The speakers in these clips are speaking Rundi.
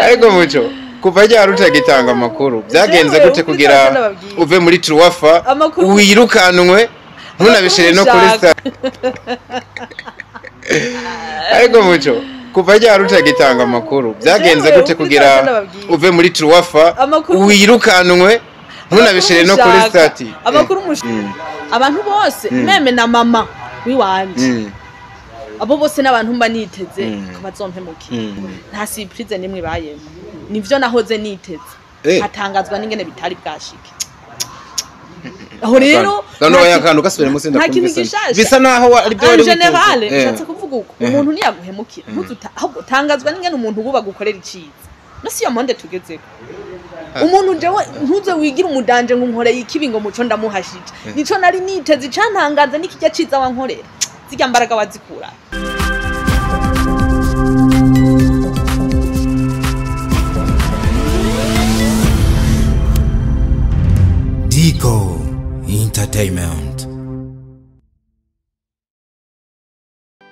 Ariko Muco, kuva ryari utagitanga amakuru? Byagenze Jewe, gute ubwiza kugira ndababwira. uve muri Truwafa Amakuru- wirukanwe ntunabishire no kuri Amakuru sta? Ariko Muco, kuva ryari utagitanga amakuru? Byagenze Jewe, gute ubwiza kugira ndababwira. uve muri Truwafa Amakuru- wirukanwe ntunabishire no kuri Amakuru stati? mushaka. Amakuru abantu bose, même na mama wiwanje, abo bose n'abantu mba niteze ko bazompemukira. Nta surprise nimwe ibayemo, nivyo nahoze niteze. Hatangazwa n'ingene bitari bwashike aho rero. Gano nta oya, akantu gasubire munsi. Nta kintu Ndakumvise. gishasha. Bisa naho ari byo En wari général, witeze. nshatse kuvuga uko umuntu ntiyaguhemukira, ntuzuta, ahubwo tangazwa n'ingene umuntu wuba gukorera iciza. No si yo monde tugezeko. Umuntu jewe ntuze wigira umudanje ngo unkoreye ikibi ngo Muco ndamuhashije. Nico nari niteze. Icantangaza n'ikijya ciza wankorera, zirya mbaraga wazikura. Dico Entertainment.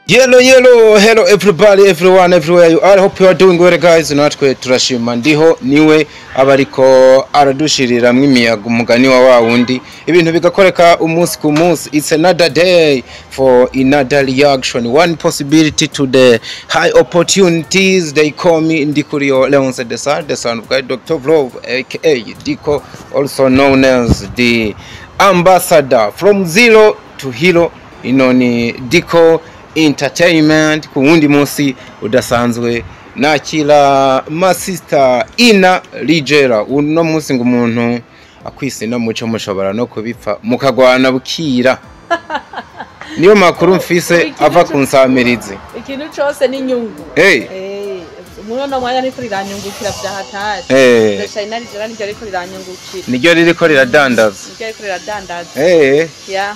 Yellow, yellow, hello everybody, everyone, everywhere you are. Hope you are doing well, guys. Natwe turashima. Ndiho niwe abariko aradushiriramwo imiyaga, umugani wa wa wundi. Ibintu bigakoreka umunsi ku munsi. It's another day for another reaction. One possibility to the high opportunities. They call me Ndikurio Leonce the Son, the son of God, Dr. Vlov, aka Diko, also known as the ambassador from zero to hero. Ino ni Diko Entertainment. Ku wundi munsi udasanzwe nakira masista Ina Ligera. Uno munsi ngo umuntu akwise no muco mushobora no kubipfa mukagwana bukira. Niyo makuru mfise ava ku nsamirizi. Ikintu cose n'inyungu. Hey. Muri uno mwanya niko riranyungukira vya hatari. Ndashaka inarijera niryo ariko riranyungukira. Niryo ririko riradandaza. Niryo ariko riradandaza. Ya.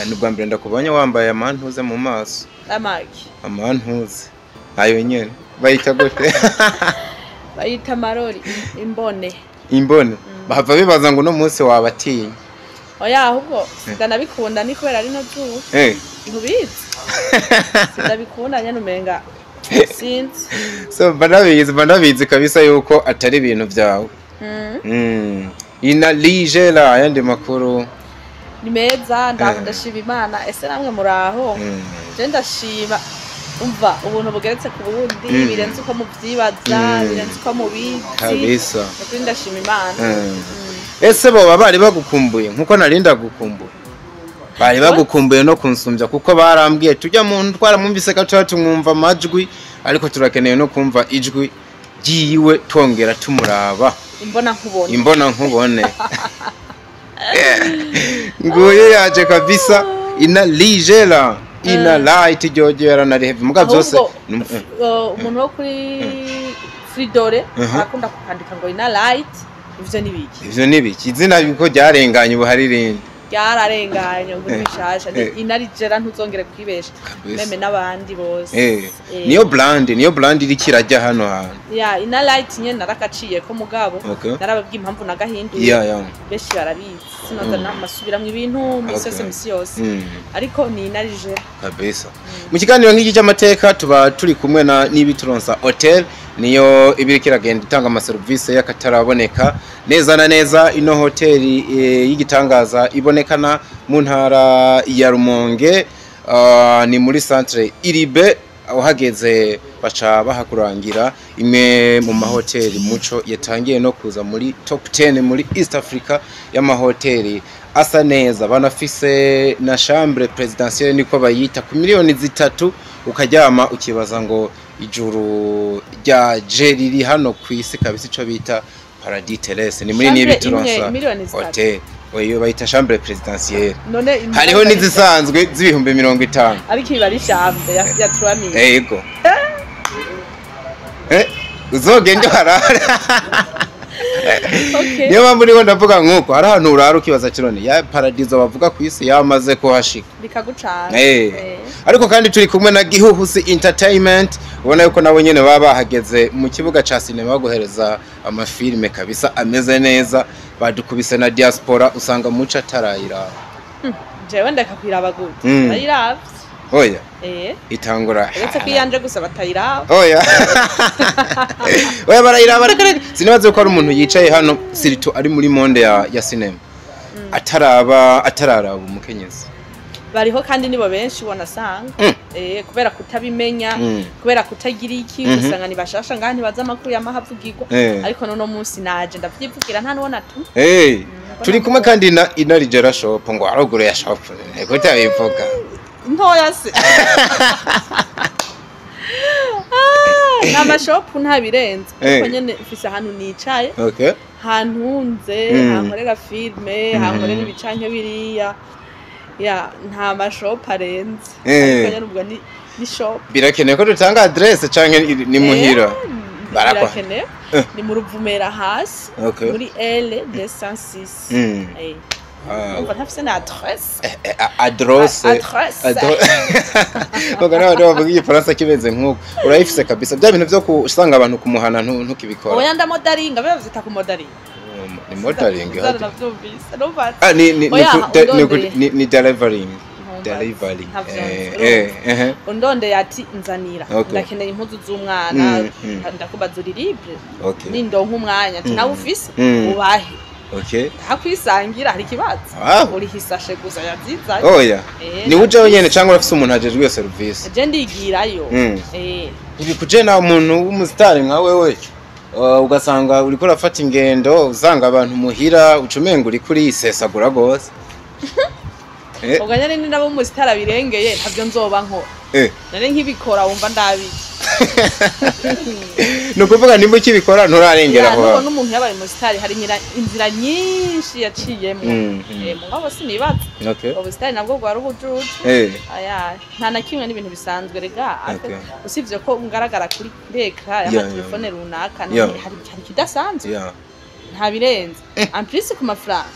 Ni ubwa mbere ndakubonye wambaye amantuze mu maso. Amaki? Amantuze ayo nyene bayita gute? Bayita amarori, imbone. Imbone. Bahava bibaza ngo uno munsi wabatinya. Oya, ahubwo sindanabikunda, ni kubera rino zuba. Ntubizi, sindabikunda nyene, umenga sinzi. So mba ndabizi kabisa yuko atari ibintu byawe. Ina Ligera, ayandi makuru? Ni meza, ndashima Imana. Ese namwe muraho? Je ndashima, umva, ubuntu bugeretse ku bundi, birenze uko muvyibaza, birenze uko mubizi. Kabisa. Nukuri ndashima Imana. Ese boba bari bagukumbuye nkuko narinda gukumbura? Bari bagukumbuye no kunsumbya, kuko barambwiye tujya mu twaramwumvise gato, tumwumva amajwi, ariko turakeneye no kumva ijwi ryiwe twongera tumuraba. Imbona nkubona. Imbona nkubone. Nguyu yaje kabisa, Ina Ligera, Ina Light ryojo yaranarihevye muga byose. Ahubwo, umuntu wo kuri Fridore arakunda kukandika ngo Ina Light. Ivyo ni biki? Ivyo ni biki? Izina biko ryarenganye, ubu hari irindi. Ryararenganye, ubu ni bishasha, ni Ina Ligera, ntuzongere kwibesha. Kabisa. Même n'abandi bose. Niyo brand, niyo brand iriko irajya hano hantu. Ya, Ina Light nyene naragaciye ko mugabo narababwiye impamvu nagahinduye. Benshi barabizi, sinoza namasubiramwo ibintu misi yose, misi yose. Ariko ni Ina Ligera. Kabisa. Mu kiganiro nk'iki cy'amateka tuba turi kumwe na Nibituronsa Hotel, niyo ibiriko iragenda itanga amaserivisi y'akataraboneka neza na neza. Ino hoteli y'igitangaza ibonekana mu ntara ya Rumonge, ni muri centre Iribe. Uhageze baca bahakurangira. Imwe mu mahoteli Muco yatangiye no kuza muri top 10 muri East Africa y'amahoteli asa neza. Banafise na chambre présidentielle, niko bayita, ku miliyoni 3 ukaryama ukibaza ngo ijuru rya je riri hano ku isi kabisa, ico bita paradis terrestre ni muri Chambre Nibituronsa imwe, miliyoni 3. Hotel. Oyo bayita chambre présidentielle. None Hariho n'izisanzwe z'ibihumbi 50. Ariko iba ari chambre ya 3000? Ego. Uzogende harara. Niyo mpamvu niho ndavuga nk'uko hari ahantu urara ukibaza ati none ya paradizo bavuga ku isi yamaze kuhashika. Bikagucana. Ariko kandi turi kumwe na Gihuhusi Entertainment, ubona yuko nabo nyene baba bahageze mu kibuga ca sinema baguhereza amafilme kabisa ameze neza. Badukubise na Diaspora, usanga Muco atarayiraba. Jewe ndeka kwiraba gute? Nayiravye. Oya. Eh. Itangura. Uretse ko iyanje gusa batayiraba. Oya. Oya, barayiraba, reka reka. Sinibaze ko ari umuntu yicaye hano, surtout ari muri monde ya cinema, ataraba atararaba Umukenyezi. Bariho kandi nibo benshi wanasanga. Kubera kutabimenya, kubera kutagira iki, usanga ni bashasha ngaha, ntibazi amakuru y'amahavugirwa. Ariko nono munsi naje ndavyivugira, nta nuwo natuma. Hey, turi kumwe kandi na Inarijera Shop, ngo aruguru ya shop. Eko tabivuga. Ntoya se. Ah, ni amashopu, nta birenze. Ariko nyene mfise ahantu nicaye, hantunze, hankorera filme, hankorera ibicanke biriya. Ya, nta mashopu arenze. Ariko nyene ubwo ni shop. Birakenewe ko dutanga adresse canke ni muhira? Barakwa. Birakenewe. Ni mu Ruvumera hasi, muri L 206. Umva, ntafise na adresse. Adresse. Adresse. Baga n'abantu bavuga igifaransa kimeze nk'uko urayifise kabisa. Bya bintu vyo kusanga abantu kumuhana ntukibikora. Oya, ndamodaringa, biba vyita kumodaringa. Ni modeling hadi. Navyumvise, numva. Ah, ni Oya, ni undondeye. ni delivering. Ntumbaze. Delivering. Ntavyo nzi. Eh. Undondeye ati nzanira, ndakeneye impuzu z'umwana, ndakubaza uri libre? Nindonka umwanya, ati nawe ufise, ubahe. Hakwisangira hari ikibazo? Uriha isashe gusa yazizanye. Oya. Ni uje wenyene cyangwa urafise umuntu ajejwe iyo service? Je ndigirayo. Ibi kuje na umuntu w'umusitari nka wewe, ugasanga uriko urafata ingendo usanga abantu muhira, ucumenga uriko urisesagura gose. Ubwo nyene ni nabo umusitari abirengeye, ntabyo nzoba nkora. None nkibikora wumva ndabiki? Ni ukuvuga nimba ukibikora nturarengera aho. Nubona umuntu yabaye umusitari hari inzira nyinshi yaciyemo. Mugabo sinibaza. Ubusitari nabwo bwari ubujuju. Aya, nta na kimwe, n'ibintu bisanzwe rega. Usibye ko ngaragara kuri écran y'amatelefone runaka, hari ikidasanzwe? Nta birenze, en plus ku mafaranga.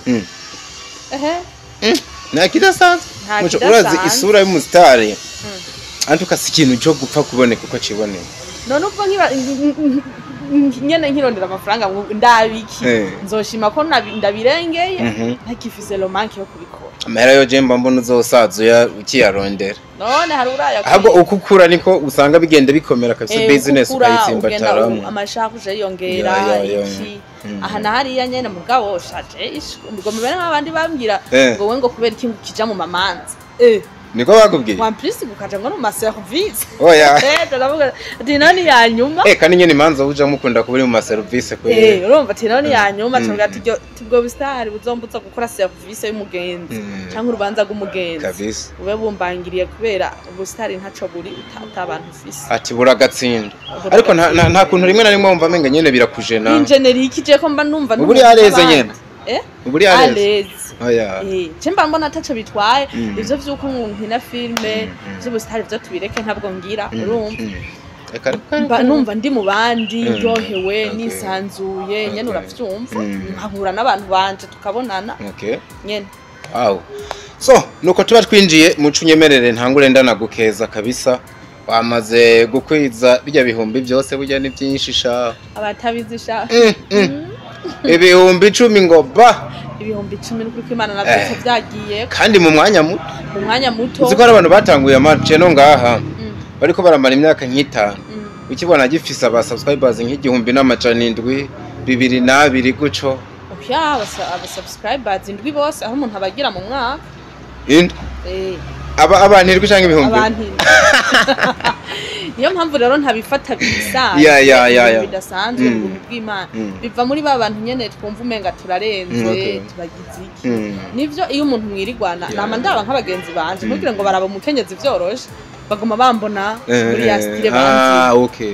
Ehe. Nta kidasanzwe. Nta Muco, kidasanzwe. urazi isura y'umusitari antuka si ikintu cyo gupfa kuboneka uko kiboneye. None ubwo nkiba nyene nkirondera amafaranga ngo ndabiki, nzoshima ko ndabirengeye, ntakifise le manque yo kubikora. Amahera yo je mba mbona uzosaza ukiyarondera. None hari uraya? Ahubwo uko ukura niko usanga bigenda bikomera kabisa, business ukura, ugenda ukayitsimbataramo. Amasharge yiyongera, iki, aha na hariya nyene. Mugabo shaje ngo mubere nk'abandi bambwira ngo we ngo kubera iki kija mu mamanza. Niko bakubwiye? En plus gukaja ngo no mu ma service. Oya. Ndavuga ati none ya nyuma. Kandi nyene imanza uja mukunda kuba uri mu ma service kweri. Urumva ati none ya nyuma tuvuga ati tubwo busitari buzombuza gukora service y'umugenzi canke urubanza rw'umugenzi, ube bumbangiriye kubera ubusitari ntaco buri ata abantu ufise. Ati buragatsinda, ariko nta kuntu rimwe na rimwe wumva amenga nyene birakujena? Injeneri ikije ko mba numva Ubu uri à l'aise nyene? Eh? Ubu uri à l'aise? À l'aise. Oya. Je mba mbona ataco bitwaye. Ivyo vy'uko nkina filme, vy'ubusitari vyo tubireke, ntabwo ngira, urumva. Reka reka. Mba numva ndi mu bandi, ndyohewe, nisanzuye nyene, uravyumva, nkahura n'abantu banje tukabonana nyene. Wow. So, nuko tuba twinjiye muco, unyemerere ntangure ndanagukeza kabisa. Wamaze gukwiza bijya bihumbi byose, burya ni byinshi sha. Abatabizi sha. 10,000 ngo ba. 10,000, n'ukuri kw'Imana navyose vyagiye. Kandi mu mwanya muto. Mu mwanya muto. Uzi ko hari abantu batanguye amaceno ngaha bariko baramara imyaka nk'itanu, ukibona gifise aba subscribers nk'1700, 2002 guco. Oya, aba subscribers indwi bose aho umuntu abagira mu mwaka. Indwi? Aba abantu indwi canke ibihumbi? Abantu indwi. Niyo mpamvu rero ntabifata bisanzwe, Ya. bidasanzwe, ubuntu bw'Imana. Biva muri ba bantu nyene twumva umenga turarenze, turagize iki. Nivyo, iyo umuntu mwirigwana, nama ndaba nk'abagenzi banje, ntugire ngo baraba umukenyezi vyoroshe, baguma bambona muri ya style banzi.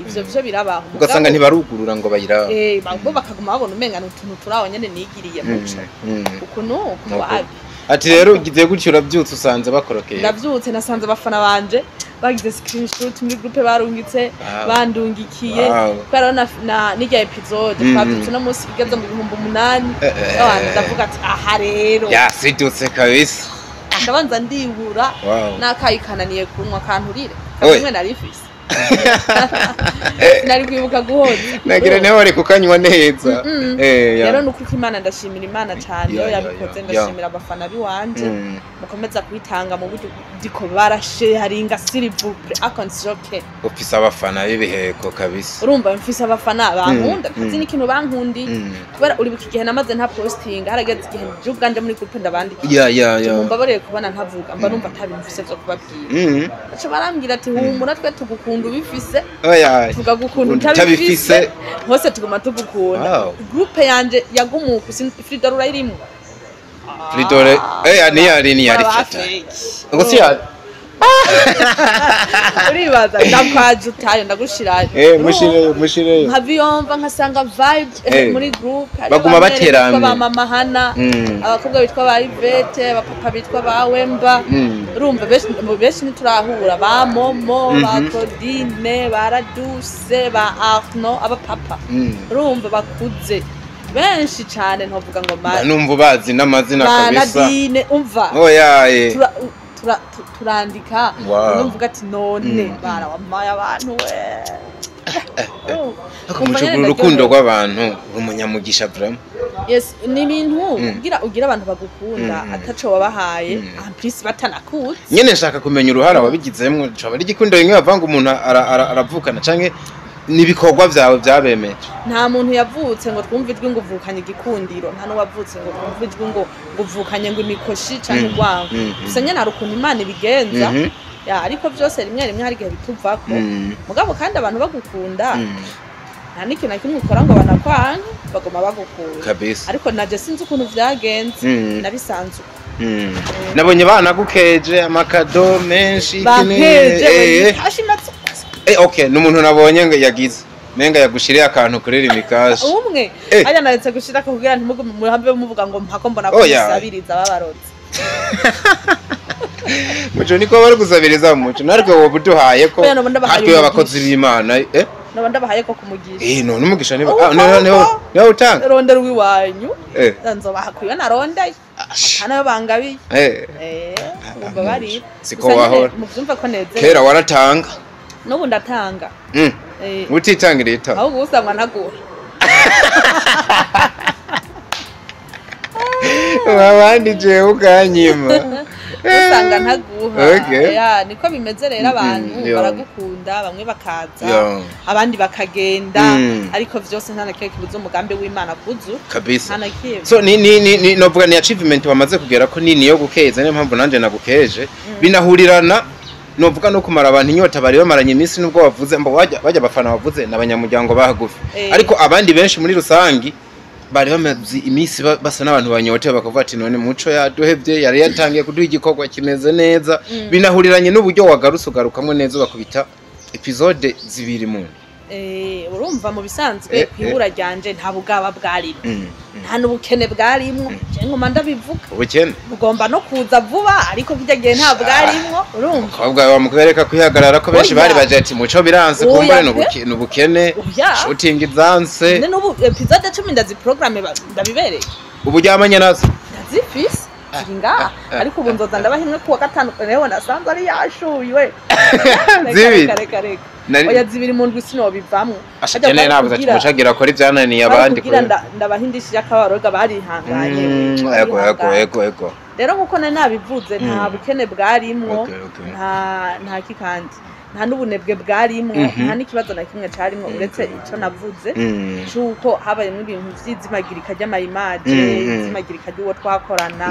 Ivyo vyo birabaho. Ugasanga ntibarugurura ngo bayirabe. Bo bakaguma babona umenga ni utuntu turaho nyene nigiriye muco uku nuku. Wabi. Ati rero ugize gutyo urabyutse usanze bakorokeye. Ndavyutse nasanze abafana banje bagize screenshot muri groupe barungitse, bandungikiye, kubera na n'irya episode twavyutse no munsi igeze mu 8000. Abantu ndavuga ati aha rero Yasidutse kabisa. Ndabanza ndibura, n'akayi kananiye kunywa kanturire Oya. kamwe nari mfise. Sinari kwibuka guhoza. Nagira nawe wari kukanywa neza. Rero nuko Imana, ndashimira Imana cyane yo yabikoze, ndashimira abafana biwanje mukomeza kwitanga mu buryo diko barasharinga, s'il vous plaît, à condition que Ufise abafana b'ibiheko kabisa. Urumva, mfise abafana bankunda, ntazi n'ikintu bankundiye, kubera uribuka igihe namaze nta postinga, harageze igihe je ubwanje muri groupe ndabandikira, Ya. mumbabarire kubona ntavuga, mba numva ata bintu mfise vyo kubabwira. Baca barambwira ati: "Humura, twe tugukunda ubifise, Oya. tukagukunda utabifise. Utabifise, hose tuguma tugukunda." Wow. Groupe yanje yagumuka, Fridore urayirimwo? Fridore, niyari Baba fata. fake. Ngo si ya Uribaza ndakwaje utayo ndagushirayo. Mushireyo, mushireyo. Nkabiyomva nkasanga vibe muri group hariyo Baguma bamwe bitwa bateramye. ba mama Hana, abakobwa bitwa ba Ivete, abapapa bitwa ba Wemba. Urumva benshi benshi ntiturahura, ba Momo, ba Claudine, ba Raduse, ba Arno, abapapa. Urumva bakuze benshi cane, ntovuga ngo Numva ubazi n'amazina ba kabisa. Nadine, umva, Oya. turandika. Numvuga ati none barawamaye abantu we. Ariko muco urukundo rw'abantu, uri umunyamugisha vraiment. Yes, ni ibintu ugira ugira abantu bagukunda ataco wabahaye, en plus batanakuzi. Nyene nshaka kumenya uruhara wabigizemwo. Coba ari igikundo rimwe bavanga umuntu aravukana, canke n'ibikorwa vyawe vyabemeje? Nta muntu yavutse ngo twumve ijwi ngo uvukanye igikundiro, nta n'uwavutse ngo twumve ijwi ngo uvukanye ngo imikoshi canke urwango. Gusa nyene hari ukuntu Imana ibigenza. Ya, ariko vyose rimwe rimwe hari igihe bituvako. Mugabo kandi abantu bagukunda, nta n'ikintu na kimwe ukora ngo banakwanke, baguma bagukunda. Kabisa. Ariko naje sinzi ukuntu vyagenze, nabisanzwe. Nabonye banagukeje amakado menshi iki Bankeje? Ashimatse. Okay, n'umuntu nabonye ngo yagize menga yagushiriye akantu kuri Rimikashi. Umwe. Aya naretse gushirako kugira ntimugume muhambe muvuga ngo mpako mbona ko Oya. musabiriza babarotse. Muco niko bari gusabiriza, muco natwe wowe uduhaye ko Oya, nabo ndabahaye natwe abakozi umugisha. b'Imana. Naba ndabahaye ko kumugisha. None umugisha niba Oh, niba oh. niba utanga. Rondera uwiwanyu, nzobaha kuyo narondeye hano bangabiye. Umva bari Siko Gusa nyene wahora. muvyumva ko nezerewe. Kera waratanga. N'ubu ndatanga. Utitangira itanga. Ahubwo usanga ntaguha. Abandi jewe ukanyima. Usanga ntaguha. Okay. Ya, niko bimeze rero, abantu baragukunda, bamwe bakaza, abandi bakagenda, ariko vyose nta na kimwe kibuza umugambi w'Imana kuzu. Kabisa. Nta na kimwe. So ni novuga ni achievement wamaze kugera ko nini yo gukeza, niyo mpamvu nanje nagukeje. Binahurirana novuga no kumara abantu inyota bari bamaranye iminsi, nubwo wavuze mbo wajya abafana wavuze n'abanyamuryango bahagufi, ariko abandi benshi muri rusangi bari bamaze iminsi basa n'abantu banyotewe, bakavuga ati: "None Muco yaduhevye, yari yatangiye kuduha igikorwa kimeze neza." Binahuriranye n'uburyo wagarutse, ugarukamwo neza, bakubita episode 2 mu Urumva mu bisanzwe kwibura ryanje nta bugaba bwarimo, nta n'ubukene bwarimwo. Je ngoma ndabivuga. Ubukene Bugomba no kuza vuba, ariko kirya gihe nta bwarimwo, urumva. Umukobwa bamukwereka kwihagarara ko benshi Oya. bari baje ati: "Muco biranse, Oya kumbure pe. n'ubukene, Oya. shooting zanse." None n'ubu episode 10 ndaziprograme, ndabibereye. Ubu uryamanye nazo? Ndazifise, ziri ngaha, ariko ubu nzoza ndabaha imwe kuwa gatanu. Rero nasanze ari yashuywe. Reka, Zibiri? reka, reka, reka. Nari Oya, 2 mu ndwi sinobivamwo. Asha, jene nabuze ati: "Muco agira akora ibyananiye abandi." Kugira ndabahindishije akabaroga, barihanganye we, Ego, ego. barihanganye. Ego. Rero nkuko nari nabivuze, nta bukene bwarimwo, Okay. nta kikandi, nta n'ubunebwe bwarimwo, nta n'ikibazo na kimwe carimwo uretse ico navuze c'uko habayemwo ibintu vy'izimagirika ry'ama image, izimagirika ry'uwo twakorana.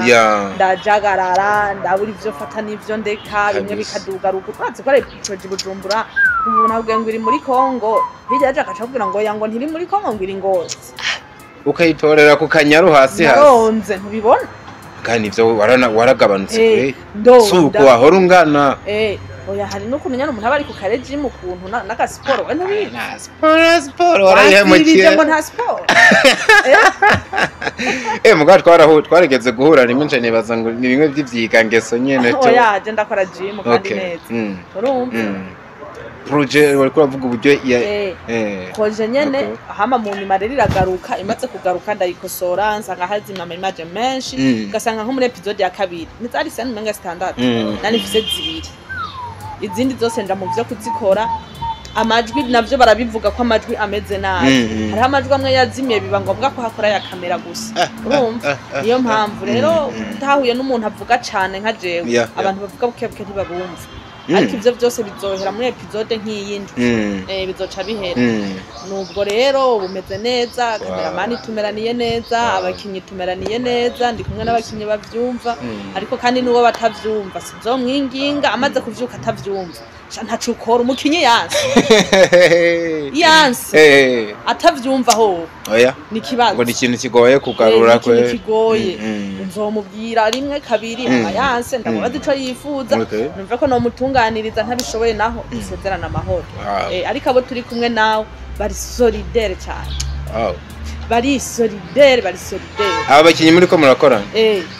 Ndajagarara, ndabura ivyo fata n'ivyo ndeka, bimwe bikaduga ruguru. Urazi ko ari projet Bujumbura, umuntu akubwira ngo iri muri Kongo, hirya yaje agaca akubwira ngo oya, ngo ntiri muri Kongo, ngo iri Ngozi. Ukayitorera ku kanyaru hasi hasi. Naronze, ntubibona? Kandi ivyo waragabanutse kure, Ndonda. si uko wahora ungana. Oya, hari n'ukuntu nyene umuntu aba ari ku karejimu, ukuntu n'agasiporo we ntubizi. Na siporo, siporo Wansibije warayihemukiye. ngo nta siporo. Mugabo twarigeze guhura rimwe, nce nibaza ngo ni bimwe vy'ivyigangeso nyene tu. Oya, je ndakora gym kandi neza, urumva. Projet wariko uravuga uburyo ya Projet nyene, hama mu nyuma rero iragaruka. Imaze kugaruka ndayikosora, nsanga hazima ama image menshi, ugasanga nko muri episode ya kabiri ntizari scène umenga zitandatu, nari mfise 2. Izindi zose nja mu vyo kuzikora. Amajwi navyo barabivuga ko amajwi ameze nabi. Hariho amajwi amwe yazimiye, biba ngombwa ko hakora ya kamera gusa. Urumva, niyo mpamvu rero utahuye n'umuntu avuga cane nka jewe, abantu bavuga buke buke ntibabumva. Ariko ivyo vyose bizohera muri épisode nk'iyindi. Bizoca bihera. Nubwo rero bumeze neza, cameraman tumeraniye neza, abakinyi tumeraniye neza, ndi kumwe n'abakinyi bavyumva. Ariko kandi n'uwo batavyumva sizomwinginga, amaze kuvyuka atavyumva, sha ntaco ukora. Umukinyi yanse yanse atavyumva ho, Oya. ni ikibazo. Ngo ni ikintu kigoye kugarura. Ni ikintu kwe kigoye. Nzomubwira rimwe, kabiri, aba yanse, ndamubaza ico yifuza, numve ko nomutunganiriza. Ntabishoboye naho, dusezerana amahoro. Ariko abo turi kumwe nawe bari solidaire cyane. Bari solidaire, bari solidaire. Aba bakinyi muri ko murakorana?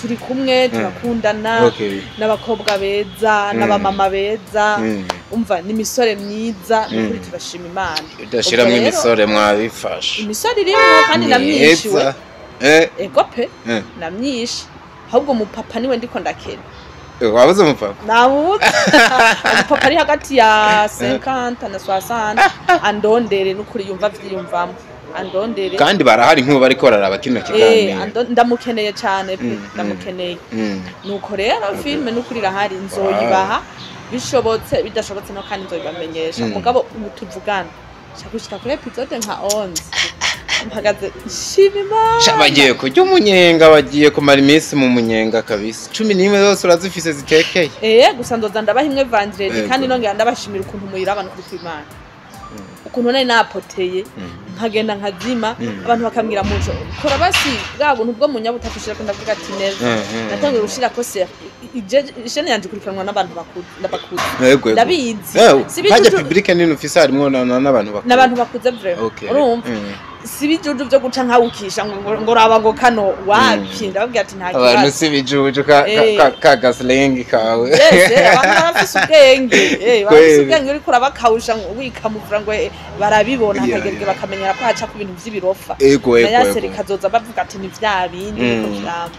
Turi kumwe, turakundana. N'abakobwa beza, n'abamama beza. Umva, n'imisore myiza nukuri, turashima Imana. Udashiramwo Ubwo rero, imisore mwabifashe. Imisore irimwo kandi namyishiwe. Myiza. Ego pe, namyishe. Ahubwo umupapa niwe ndiko ndakena. Wabuze umupapa? Nabuze umupapa ari hagati ya 50 na 60. Andondere nukuri, yumva vyiyumvamo, andondere. Kandi barahari nk'ubu bariko bararaba kino kiganiro. Ndamukeneye cyane pe, ndamukeneye. Nuko rero filme nukuri irahari, nzoyibaha bishobotse, bidashobotse no kandi nzoyibamenyesha. Mugabo ubu tuvugana nshaka gushika kuri épisode nka 11, mpagaze nshima Imana. Sha, bagiye kurya umunyenga, bagiye kumara iminsi mu munyenga kabisa. 11 zose urazifise zitekeye. Gusa ndoza ndabaha imwe vendredi. Kandi nongera ndabashimira ukuntu muyiraba, nukuri kw'Imana, ukuntu nari napoteye, nkagenda nkazima, abantu bakambwira: "Muco, kora basi bwa buntu bwo mu nyabutatu ushirako." Ndavuga ati neza. Natanguye gushirako chaîne yanje ikurikiranwa n'abantu bakuze, ndabakuze. Yego, yego. Ndabizi. Si Hajya ibijuju- public nini ufise, harimwo n'abantu bakuru. N'abantu bakuze vraiment. Urumva, si ibijuju byo guca nkawukisha ngo raba ngo kano wapi. Ndababwira ati nta Abantu kibazo. si ibijuju ka ka gasilengi kawe. Yes, abantu barafise ubwenge, barafise ubwenge. Uriko urabakawusha ngo wikamuvura ngo barabibona, akagerge bakamenyera ko haca ku bintu vy'ibirofa. Na yaseri kazoza bavuga ati ni vya bindi niko vyama.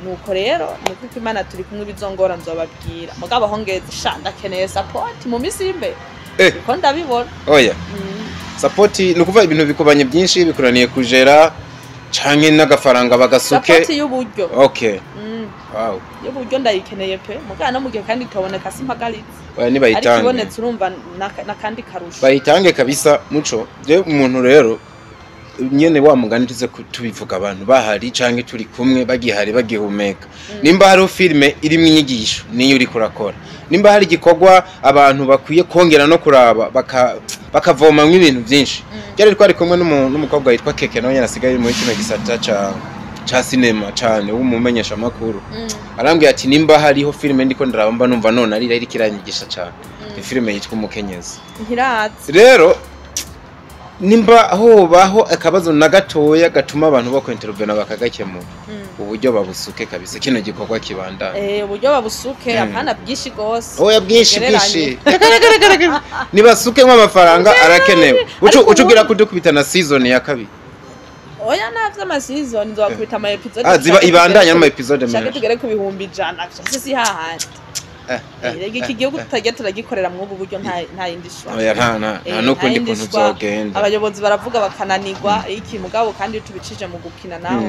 Nuko rero nuko uko Imana turi kumwe, ibizongora nzobabwira. Mugabo aho ngeze, sha, ndakeneye support mu misi y'imbere, kuko ndabibona. Oya. Support ni ukuvuga ibintu bikubanye byinshi bikuraniye kujera canke n'agafaranga bagasuke? Support y'uburyo. Wow. Y'uburyo ndayikeneye pe. Mugabo no mu gihe kandi ikaboneka simpagaritse. Oya, Ariko nibayitange. ibonetse, urumva n'akandi karusho. Bayitange kabisa. Muco je umuntu rero nyene wa mugani tuze tubivuga abantu bahari canke turi kumwe, bagihari, bagihumeka. Nimba hariho filime irimwo inyigisho, niyo uriko urakora. Nimba hari igikorwa abantu bakwiye kongera no kuraba bakavomamwo ibintu byinshi, byari twari kumwe n'umukobwa witwa Keke, nawe nyene asigaye muri kino gisata ca sinema cane, w'umumenyesha makuru. Arambwira ati: "Nimba hariho filime ndiko ndaraba mba numva none arira, iriko iranyigisha cane, ni filime yitwa Umukenyezi." Ntirazi. Rero nimba hobaho akabazo na gatoya gatuma abantu bakwentervena bakagakemura, uburyo babusuke kabisa, kino gikorwa kibandana. Uburyo babusuke. Apana bwinshi gose. Oya, bwinshi. Bugereranye. Bwinshi. Reka, reka. Nibasuke nk'amafaranga arakenewe. Ariko Uca ugira kudukubita na season ya kabiri. Oya, navyo ama season, nzobakubita ama episode. Ah, ziba ibandanya n'ama episode Shake menshi. tugere ku 100,000, vyose si hahandi. Rega iki gihugu tutagiye turagikorera mw'ubu buryo, nta yindi shwa. Oya, nta n'ukundi yindi kuntu shwa. vyogenda. Abayobozi baravuga bakananirwa iki, mugabo kandi iyo tubicije mu gukina naho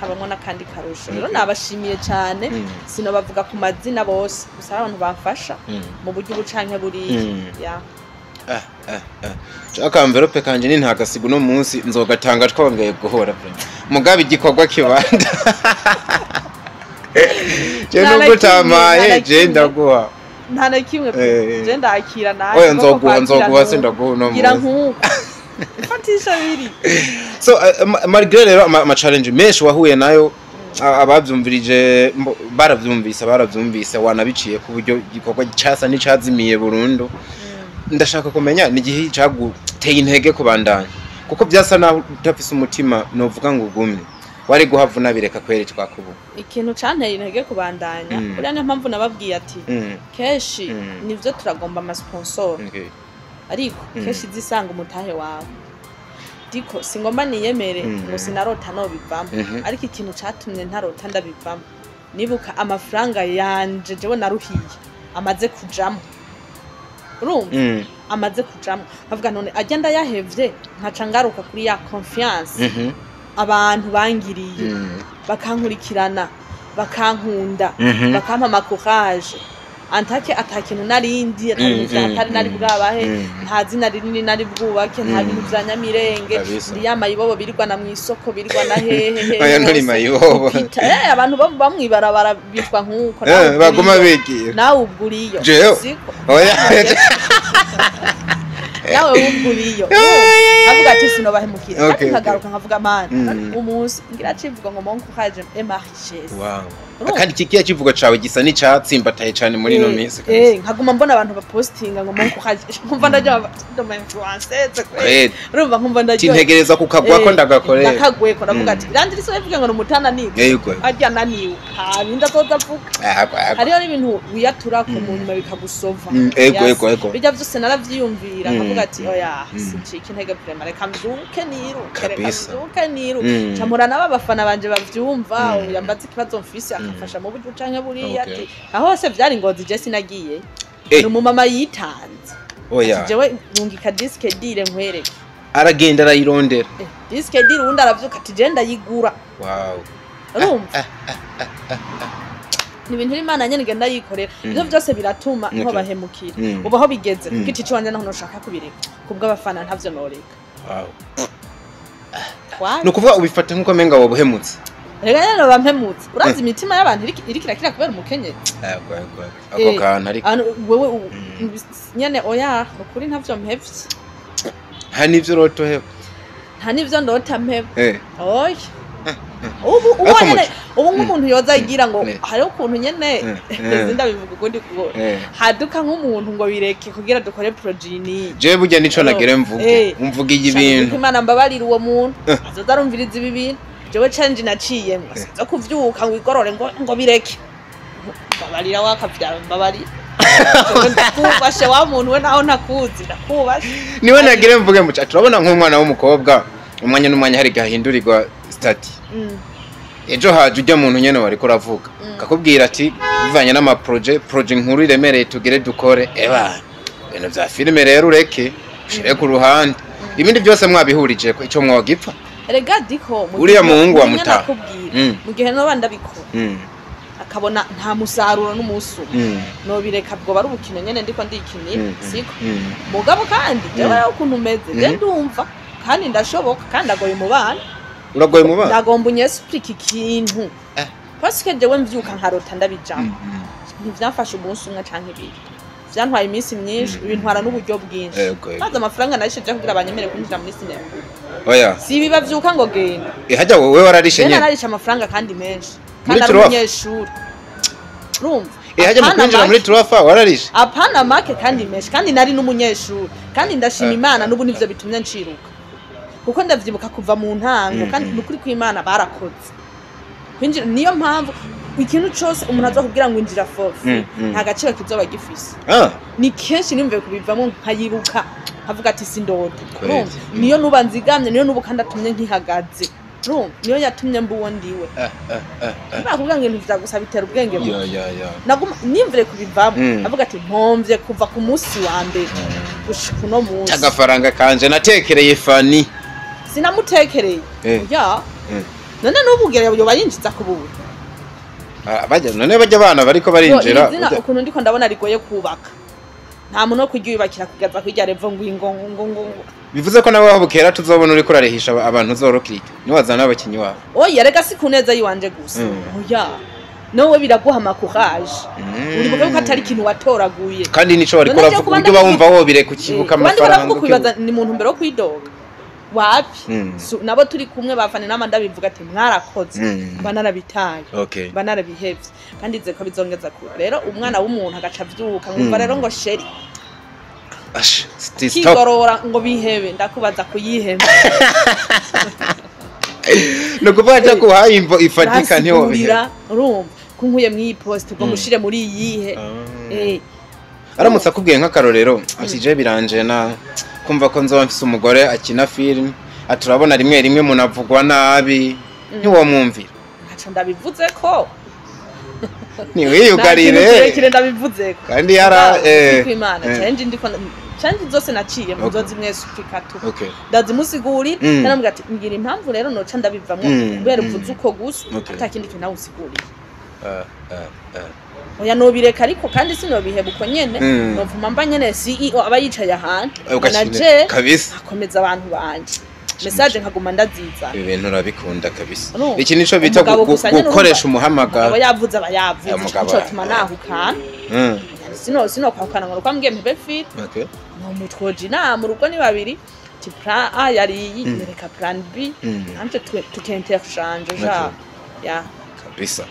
habamwo n'akandi karusho. Rero nabashimiye cyane. Sinobavuga ku mazina bose, gusa hari abantu bamfasha mu buryo ubu canke buriya. Ya. Aka envelope kanje ni ntagasiga uno munsi, nzogatanga twongeye guhora pe. Mugabe igikorwa kibanda. Je Nta na nubwo kimwe, utamaye, nta na je kimwe. ndaguha. Nta na kimwe pe. Je ndakira naje. Oya, Kuko nzoguha, kwakira nzoguha, sindaguha uno ngira munsi. nk'uko fatisha biri. So malgré rero ama challenge menshi wahuye nayo, abavyumvirije baravyumvise, wanabiciye ku buryo igikorwa casa n'icazimiye burundu. Ndashaka kumenya ni igihe caguteye intege kubandanya, kuko byasa naho utafise umutima novuga ngo ugumye, wari guhavuna bireka kweri twakubu. Ikintu canteye intege kubandanya, buriya niyo mpamvu nababwiye ati kenshi nivyo turagomba ama sponsor, ariko kenshi zisanga umutahe wawe diko singomba niyemere ngo sinarota nobivamo. Ariko ikintu catumye ntarota ndabivamo, nibuka amafaranga yanje jewe naruhiye amaze kujamo. Urumva amaze kujamwo avuga none ajya ndayahevye nkaca ngaruka kuri ya confiance abantu bangiriye, bakankurikirana, bakankunda, bakampa amacourage antake atakintu narindi atari nari bwabahe, nta zina rinini nari bwubake, nta bintu vya Nyamirenge, ndi ya mayibobo birirwa na mwisoko, birirwa na hehe. Oya, nturi mayibobo. Abantu bamwibarabara bitwa nkuko baguma bigira. Nawe ubwo uriyo. Jewe? Siko? Oya. Nawe ubwo uriyo, avuga ati sinobahemukira. Kandi nkagaruka nkavuga mana, umunsi ngira civuga ngo mon courage et ma richesse. Wow. Kandi iki kiya kivugo cawe gisa n'icatsimbataye cane muri ino minsi kabisa. Nkaguma mbona abantu bapostinga ngo mon courage, nkumva ndaryoha, ndoma influencer. Kweli. Urumva nkumva ndaryoha. Tintegereza kukagwako, ndagakorera. Ndakagweko, ndavuga ati irandi risi bivuga ngo numutana niwe Yego. arya naniwe nta bindi azoza avuga. Yego, yego. Hariho n'ibintu wiyaturako mu nyuma bikagusova. Ego, Yes. ego, ego. Bijya byose naravyiyumvira, nkavuga ati oya, sincika intege vraiment, reka mvyuke niruke, reka mvyuke niruke. Camura n'aba bafana banje bavyumva, yambaza ikibazo mfise akamfasha mu buryo canke buriya. Ati aho hose vyari Ngozi, je sinagiye, ni umumama yitanze. Oya. Ati jewe rungika disque dur nkwereke. Aragenda arayirondera. Disque dur, uwundi aravyuka ati je ndayigura. Urumva ni ibintu Imana nyene igenda yikorera, ivyo vyose biratuma ntobahemukira. Ubu aho bigeze ku giti ciwanje naho noshaka kubireka kubw'abafana, ntavyo noreka. Ni ukuvuga ubifata nk'uko menga wobuhemutse. Rega nyene bampemutse, urazi imitima y'abantu iriko irakira kubera umukenyezi. Yego, yego. Ako kantu ariko. Wewe nyene oya, ukuri ntavyo mpevye. Nta n'ivyo urotoheba. Nta n'ivyo ndota mpeba. Oya, ubu Ariko nyene ubu nk'umuntu yoza agira ngo hariho ukuntu nyene ndabivuga ukundi kugo haduka nk'umuntu ngo bireke kugira dukore projet ni Jewe burya nico nagere mvuge. Umvuga iyi bintu. Imana mbabarira, uwo muntu azoza arumviriza ibi bintu, jewe challenge naciyemwo sinzo kuvyuka ngo igorore ngo bireke. Mbabarira wakavyara, mbabarira. Jewe ndakubashe wa muntu we, naho ntakuzi ndakubashe. Niwe nagere mvuge muca turabona nk'umwana w'umukobwa umwanya n'umwanya hari gahindurirwa statut. Ejo haje ujya muntu nyene wariko uravuga kakubwira ati bivanye n'amaprojet, projet nkuru iremereye tugere dukore, eba ibintu vya filime rero ureke ushire ku ruhande, ibindi byose mwabihurije ko ico mwogipfa. Erega diko mu Uriya muhungu wa mu gihe Mutaha. nakubwira, mu gihe noba ndabikora akabona nta musaruro n'umunsi umwe, nobireka, bwoba ari ubukino nyene ndiko ndikinira. Siko? Mugabo kandi jewe rero ukuntu umeze, je ndumva kandi ndashoboka kandi ndagoye mu bana. Uragoye mu bana. Ndagomba unyesplika ikintu parce que jewe mvyuka nkarota ndabijamwo. Ntivyamfashe umunsi umwe canke ibiri, vyantwaye iminsi myinshi, bintwara n'uburyo bwinshi. Yego, yego. Maze amafaranga narisheje kugira banyemere kwinjira muri sinema. Oya. Si ibi bavyuka ngo genda. Hajya wowe wararishe Je nyene. nararishe amafaranga kandi menshi, Muri kandi ari Truwafa? umunyeshuri, urumva. Hajya mu Apana kwinjira muri make. Truwafa wararishe. Apana make kandi menshi, kandi nari n'umunyeshuri, kandi ndashima Imana n'ubu nivyo bitumye nciruka, kuko ndavyibuka kuva mu ntango. Kandi nukuri kw'Imana barakoze kwinjira, niyo mpamvu ikintu cose umuntu aza kubwira ngo injira for free, nta gaciro kizoba gifise. Ni kenshi nimve kubivamo nkayibuka nkavuga ati sindota. Kweli. Urumva niyo nuba nzigamye, niyo nubu kandi atumye nkihagaze, urumva niyo yatumye mba uwo ndiwe. Bakubwira ngo ibintu vyagusa bitera ubwenge buke. Ya ya ya. Naguma nimvire kubivamo, avuga ati ntomvye kuva ku munsi wa mbere gushika uno munsi. Agafaranga kanje natekereye Fani. Sinamutekereye. Ya. None n'ubu ngira yoba yinjiza ku buntu. Ah, bajya none bajya abana bariko barinjira. Yo, iri zina ukuntu ndiko ndabona rigoye kubaka, nta muntu wo kuryubakira kugeza kwirya revo ngo ngo ngo ngo ngo. Bivuze ko nawe aho bukera tuzobona uriko urarihisha abantu uzorokirika niwazana abakinyi wabo. Oya rega, si ku neza yiwanje gusa. Oya, nowe biraguha amacourage. Uribuka yuko atari ikintu watoraguye. Kandi nico wariko None je uravuga kuba uburyo bawumva wobire kukibuka kuba ndiko amafaranga ndavuga kwibaza ni muntu mbere wo kwidoga wapi. Nabo turi kumwe bafane nama ndabivuga ati mwarakoze. Mba narabitaye, mba narabihevye, kandi nzi ko bizongeza kure. Rero umwana w'umuntu agaca avyuka nkumva rero ngo chéri Ash, stop. Kigorora ngo bihebe, ndakubaza kuyiheba. Ni ukuvuga ko kuhaye imvo ifatika ntiwobiheba. Uransigurira, urumva ko nkuye mw'iyi poste ngo mushire muri iyihe? Aramutse akubwiye nk'akarorero ati je biranje na kumva ko nzoba mfise umugore akina film, ati urabona rimwe rimwe munavugwa nabi, ntiwomwumvira? Ntaco ndabivuze ko Ntiwiyugarire. Kirekire ndabivuzeko. Kandi yara Imana challenge ndiko challenge zose naciye mu zozi mwese upikatu. Ndazimusigurira naramubwira ati ngira impamvu rero noca ndabivamwo kubera uvuze uko gusa atakindi kintu nawe usigurira. Oya nobireka ariko kandi sinobiheba uko nyene novuma mba nyene CEO aba yicaye ahantu manager kabisa akomeza abantu banje message nkaguma ndaziza. Ibi bintu urabikunda kabisa. Iki nico bita gukoresha umuhamagaro. Aba yavuze aba yavuze ico tuma nahukana. Sino kwahukana ngo kwambwiye mpebe fit. No mutwoje inama urugo ni babiri ti plan A yari iyi yereka plan B nanje tukinterchange ja ya kabisa.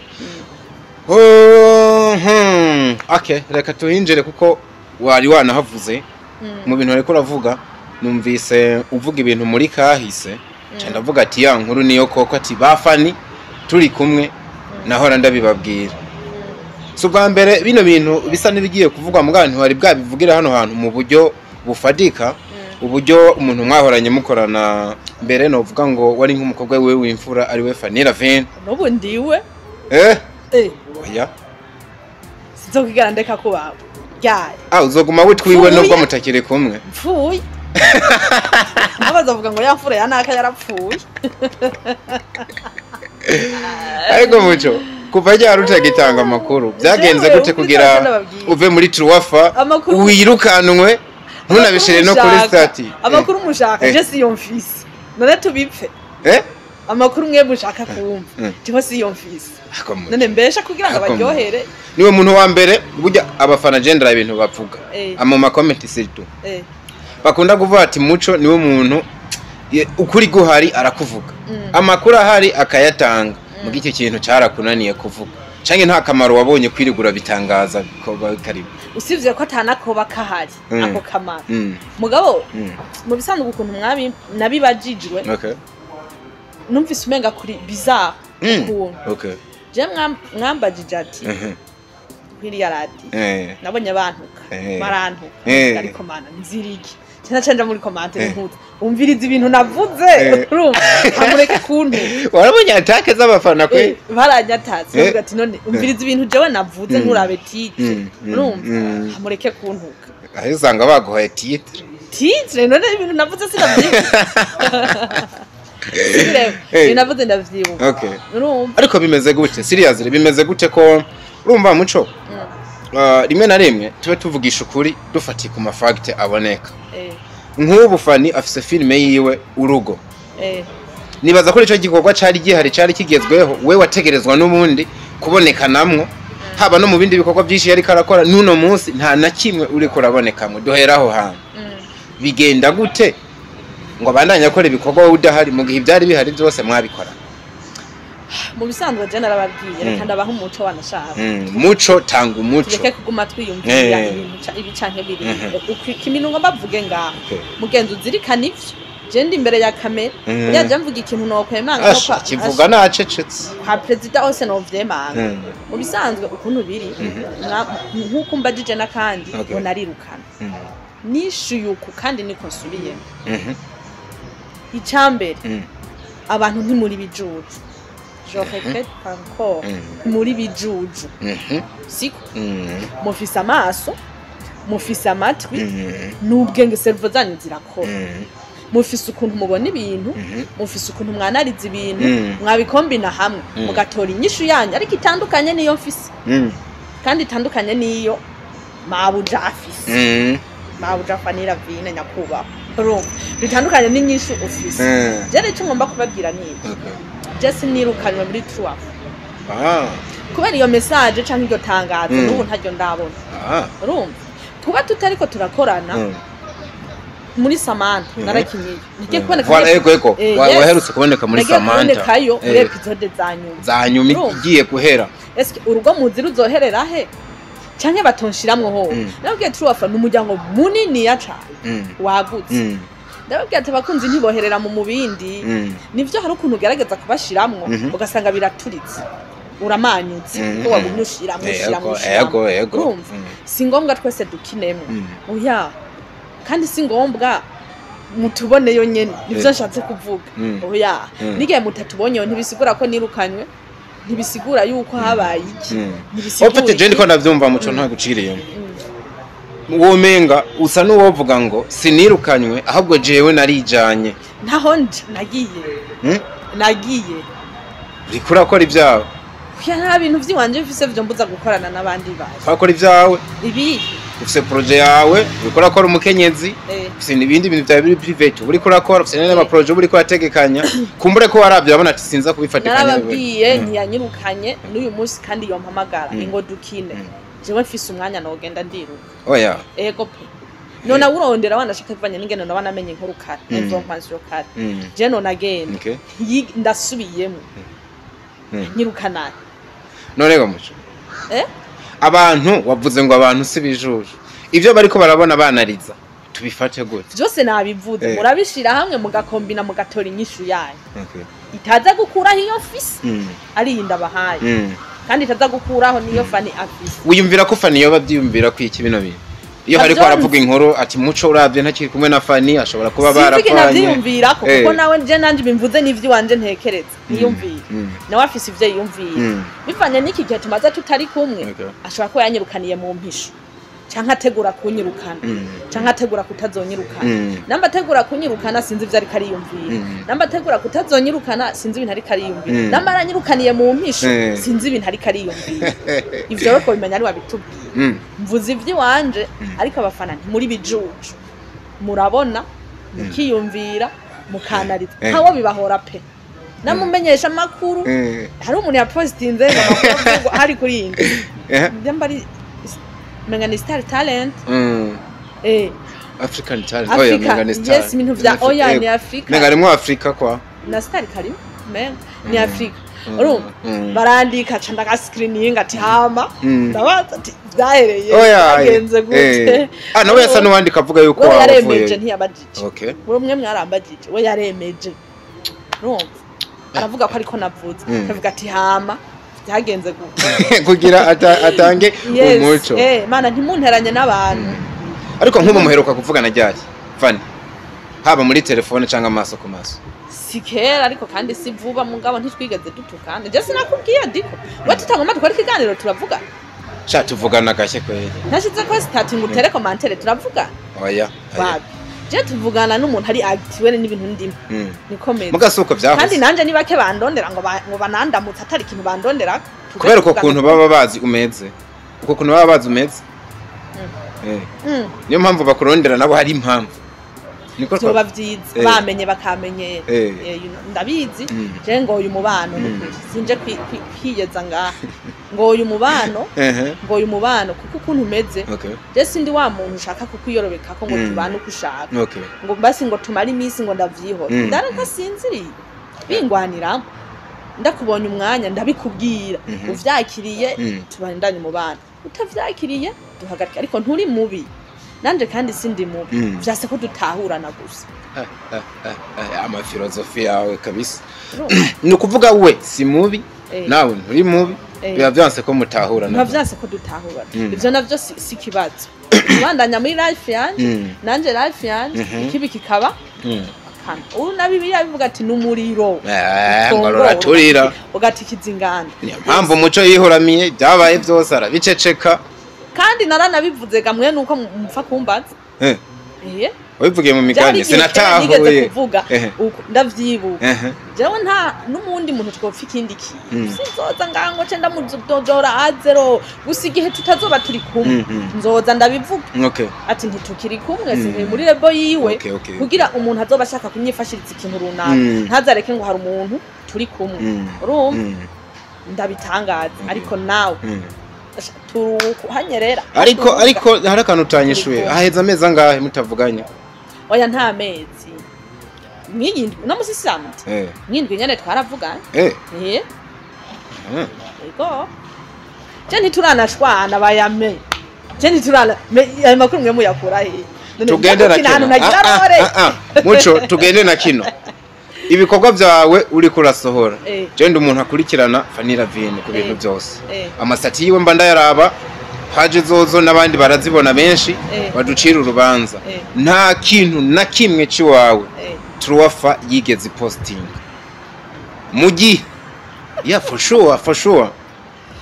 Okay, reka tuhinjire kuko wari wanahavuze mu bintu ariko uravuga numvise uvuga ibintu muri kahise nca ndavuga ati ya nkuru niyo koko ati bafani turi kumwe nahora ndabibabwira. Si ubwa mbere bino bintu bisa n'ibigiye kuvugwa mugabo ntiwari bwabivugira hano hantu mu buryo bufadika uburyo umuntu mwahoranye mukorana mbere novuga ngo wari nk'umukobwa wiwe w'imfura ari we Fanny Lavine. N'ubu ndiwe oya sinzokigera ndeka kubaho ryari. Uzoguma witwiwe nubwo mutakiri kumwe. Mpfuye abazavuga ngo ya mfura ya naka yarapfuye. Ariko muco kuva ryari utagitanga amakuru byagenze gute kugira uve muri Truwafa wirukanwe ntunabishire no kuri stati? Amakuru mushaka je si yo mfise none tubipfe. Amakuru mwe mushaka kumva jeho si yo mfise none mbesha kugira ngo baryohere. Niwe muntu wa mbere burya abafana gendera ibintu bavuga ama ma comment surtout bakunda kuvuga ati muco niwe muntu ukuri guhari arakuvuga amakuru ahari akayatanga. Mugi icyo kintu cyarakunaniye kuvuga canke nta kamaro wabonye kwirigura bitangaza ko karibu usivye ko atanakoba kahari ako kamaro mugabo mu bisanzwe ukuntu mwabi nabibajijwe numvise umenga kuri bizarre ukuntu je mwambajije ati kwiriya radi nabonye abantuka barantuka ariko mana nziriki cyane muri commentaire nkuza umviriza ibintu navuze urumva amureke kuntu warabonye atake z'abafana kwe baranyatatse bavuga ati none umviriza ibintu jewe navuze nturabe titre urumva amureke kuntuka aho usanga baguhaye titre none ibintu navuze sinavyibuka. Navuze ndavyibuka. Urumva ariko bimeze gute seriously bimeze gute ko urumva muco rimwe na rimwe tube tuvugisha ukuri dufatiye ku mafact aboneka. Nk'ubu Fanny afise filime yiwe urugo. Nibaza ko ico gikorwa cari gihari cari kigezweho we wategerezwa n'ubundi kuboneka namwo haba no mu bindi bikorwa byinshi yari karakora n'uno munsi nta na kimwe uriko urabonekamwe duheraho hantu. Bigenda gute ngo abandanye akora ibikorwa wowe udahari mu gihe ibyari bihari byose mwabikora? Mu bisanzwe je narababwiye reka ndabaha umuco wanashaka. Muco tanga umuco reka kuguma twiyumvira ibintu ibi canke biri ikiminungo mbavuge ngaha mugenzi uzirikana ivyo je ndi imbere ya kamera yaje mvuga ikintu nokwemanga no kwa kivuga nacecetse kwa president ose no vyemanga. Mu bisanzwe ukuntu biri nkuko mbajije nakandi ngo narirukana nishuyuku kandi niko nsubiye. Icambere abantu ntimuri bijuju. Je répète encore, muri bijuju. Siko mufise amaso, mufise amatwi, n'ubwenge cerveau zanyu zirakora. Mufise ukuntu mubona ibintu, mufise ukuntu mwanariza ibintu, mwabikombina hamwe, mugatora inyishu yanyu ariko itandukanye niyo mfise. Kandi itandukanye niyo mabuja afise. Mabuja Fanny Lavine nyakuba. Urumva bitandukanye n'inyishu ufise. Je rero ngomba kubabwira ni iki. Jesse nirukanywe muri Truwafa. Kubera iyo message canke iryo tangazo n'ubu ntaryo ndabona. Urumva kuba tutariko turakorana muri Samantha narakinyiye. Ngiye kuboneka yego waherutse kuboneka muri Samantha. Nabonekayo muri episode za nyuma. Za nyuma igiye guhera. Eske urugo muzi ruzoherera he? Canke batonshiramwo ho. Nabwiye Truwafa ni umuryango munini ya cane wagutse. Ndababwira ati abakunzi ntiboherera mu mubindi. Nivyo hari ukuntu ugerageza kubashiramwo ugasanga biraturitse. Uramanyutse ko wagumye ushiramwo ushiramwo. Yego. Si ngombwa twese dukinemwe. Oya. Kandi si ngombwa mutuboneyo nyene. Nivyo nshatse kuvuga. Oya. Nigiye mutatubonyeyo ntibisigura ko nirukanywe. Ntibisigura yuko habaye iki. Ntibisigura. Opete je ndiko ndavyumva Muco, ntaguciriye. Womenga usa n'uwovuga ngo sinirukanywe, ahubwo jewe narijanye. Ntaho nje nagiye. Nagiye. Uriko urakora ibyawe. Kuya nta bintu vy'iwanje mfise vyo mbuza gukorana n'abandi bantu. Urakora ibyawe. Ibi Ufise projet yawe, uriko urakora umukenyezi. Ufise n'ibindi bintu byawe biri private uriko urakora, ufise n'ama projet uriko urategekanya. Kumbure ko waravye urabona ati sinza kubifatikanya. Narababwiye, ntiyanyirukanye n'uyu munsi, kandi yompamagara ingo dukine. Jewe mfise umwanya nogenda ndiruka. Oya. Ego pe. None awurondera wanashaka bivanye n'ingene naba namenye inkuru kare, information kare. Je none agenda. Ndasubiyemo. Nyirukana. None go Muco. Eh? Abantu wavuze ngo abantu si bijuju. Ivyo bariko barabona banariza. Tubifate gute? Byose nabivuze, murabishira hamwe mugakombina mugatora inyishu yayo. Itaza gukuraho iyo mfise, ari iyi ndabahaye. Kandi itaza gukuraho niyo Fani afise. Wiyumvira ko Fani yoba abyiyumvira ko iki bino bintu? Iyo hariko aravuga inkuru ati Muco uravye ntakiri kumwe na Fani, ashobora kuba Sinzi barapfanye. Navyiyumvira ko kuko nawe nje nanje bimvuze n'ivy'iwanje ntekereza niyumvira. Nawe afise ivyo yiyumvira. Bivanye n'iki gihe tumaze tutari kumwe, ashobora kuba yanyirukaniye mu mpisho, canke ategura kunyirukana, canke ategura kutazonyirukana. Namba ategura kunyirukana sinzi ivyo ariko ariyumvira. Namba ategura kutazonyirukana sinzi ibintu ariko ariyumvira. Namba aranyirukaniye mu mpisho sinzi ibintu ariko ariyumvira. Ivyo rero kubimenya ari wabitubwiye. Mvuze ivy'iwanje, ariko abafana ntimuri bijuju. Murabona, mukiyumvira, mukanariza. Ntawo bibahora pe. Namumenyesha amakuru, hari umuntu yapostinze ngo amakuru avugwa hari kuri iyi ndwi. Ndamba ari menga ni Star Talent. African Talent. Oya, Africa. menga ni Star. Yes, ibintu vya oya ni Africa. Menga harimwo Africa kwa. Na Star karimo menga ni Africa. Urumva barandika ca ndagascreening ati hama ndabaza ati vyahereye Oya. byagenze gute. Ah, nawe yasa n'uwandika avuga yuko We wavuye. yaremeje, ntiyabajije. We mwe mwarambajije, we yaremeje. Urumva aravuga ko ariko navuze, akavuga ati hama byagenze gute. Kugira atange Yes, umuco. Mana ntimunteranye n'abantu. Ariko nk'ubu muheruka kuvugana ryari Fani? Haba muri telefone cyangwa amaso ku maso? Si kera, ariko kandi si vuba, mugabo ntitwigeze dutukana. Je sinakubwiye diko we tutagomba dukora ikiganiro turavugana. Sha tuvugana gashye kweli. Nashize ko stati ngo utere commentaire, turavugana. Oya. Wapi, je tuvugana n'umuntu ari active n'ibintu ndimo nikomeza. Mugasuko Kandi byahoze. nanje ni bake bandondera ngo ngo banandamutse atari ikintu bandondera. Kubera uko kuntu baba bazi umeze. Uko kuntu baba bazi umeze. Niyo mpamvu bakurondera, nabo hari impamvu. Niko Vyoba vyiza bamenye bakamenyera. You know, ndabizi. Je ngo uyu mubano nukuri sinje kwiyeza ngaha ngo uyu mubano, ngo uyu mubano kuko ukuntu umeze, je sindi wa muntu ushaka kukwiyorobeka ko ngo tubane uko ushaka, ngo basi ngo tumare iminsi ngo ndavyihora. Ndara ntasinziriye bingwaniramo, ndakubonye umwanya ndabikubwira. Uvyakiriye, tubandanye umubano, utavyakiriye duhagarike, ariko nturi mubi nanje kandi sindi mubi. Vyase ko dutahurana gusa. Amafilozofi yawe kabisa. Urumva? Ni ukuvuga we si mubi, nawe nturi mubi, biba vyanse ko mutahura. Biba vyanse ko dutahurana. Ivyo navyo si ikibazo, ubandanya muri life yanje, nanje life yanje. Ikibi kikaba kana ubu na Bibiliya bivuga ati n'umuriro Ngo ukongora, ruraturira. ugatikiza inganda. Niyo mpamvu Umuco yihoramiye byabaye byose arabiceceka. Kandi naranabivuze gamwe nuko mupfa kumbaza. Wabivugiye mu Byari migani igihe kera nigeze sinatahuye. kuvuga uko ndavyibuka. Jewe nta n'umundi muntu twopfa ikindi kintu. Sinzoza ngango ce ndamudodora azero gusa igihe tutazoba turi kumwe, nzoza ndabivuga ati ntitukiri kumwe, sinkiri muri label yiwe, kugira umuntu azoba ashaka kunyifashiriza ikintu runaka ntazareke ngo hari umuntu turi kumwe. Urumva, ndabitangaza. Ariko nawe turuhanyerera. Ariko hari akantu utanyishuye. Haheze amezi angahe mutavuganye? Oya, nta mezi, mwiyindwi no musi samedi mwindwi nyene twaravuganye. Ego, je ntituranashwana bayame, je ntiturana ayo makuru mwe muyakura he? None Tugende na ndakukina kino. ahantu ntagira rore. Muco, tugende na kino. Ibikorwa byawe uriko urasohora, je ndi umuntu akurikirana Fanny Lavine ku bintu byose. Amasati yiwe mba ndayaraba, paje zozo n'abandi barazibona benshi, baducira urubanza. Nta kintu na kimwe ciwawe Truwafa yigeze posting mu gihe Yeah, for sure, for sure.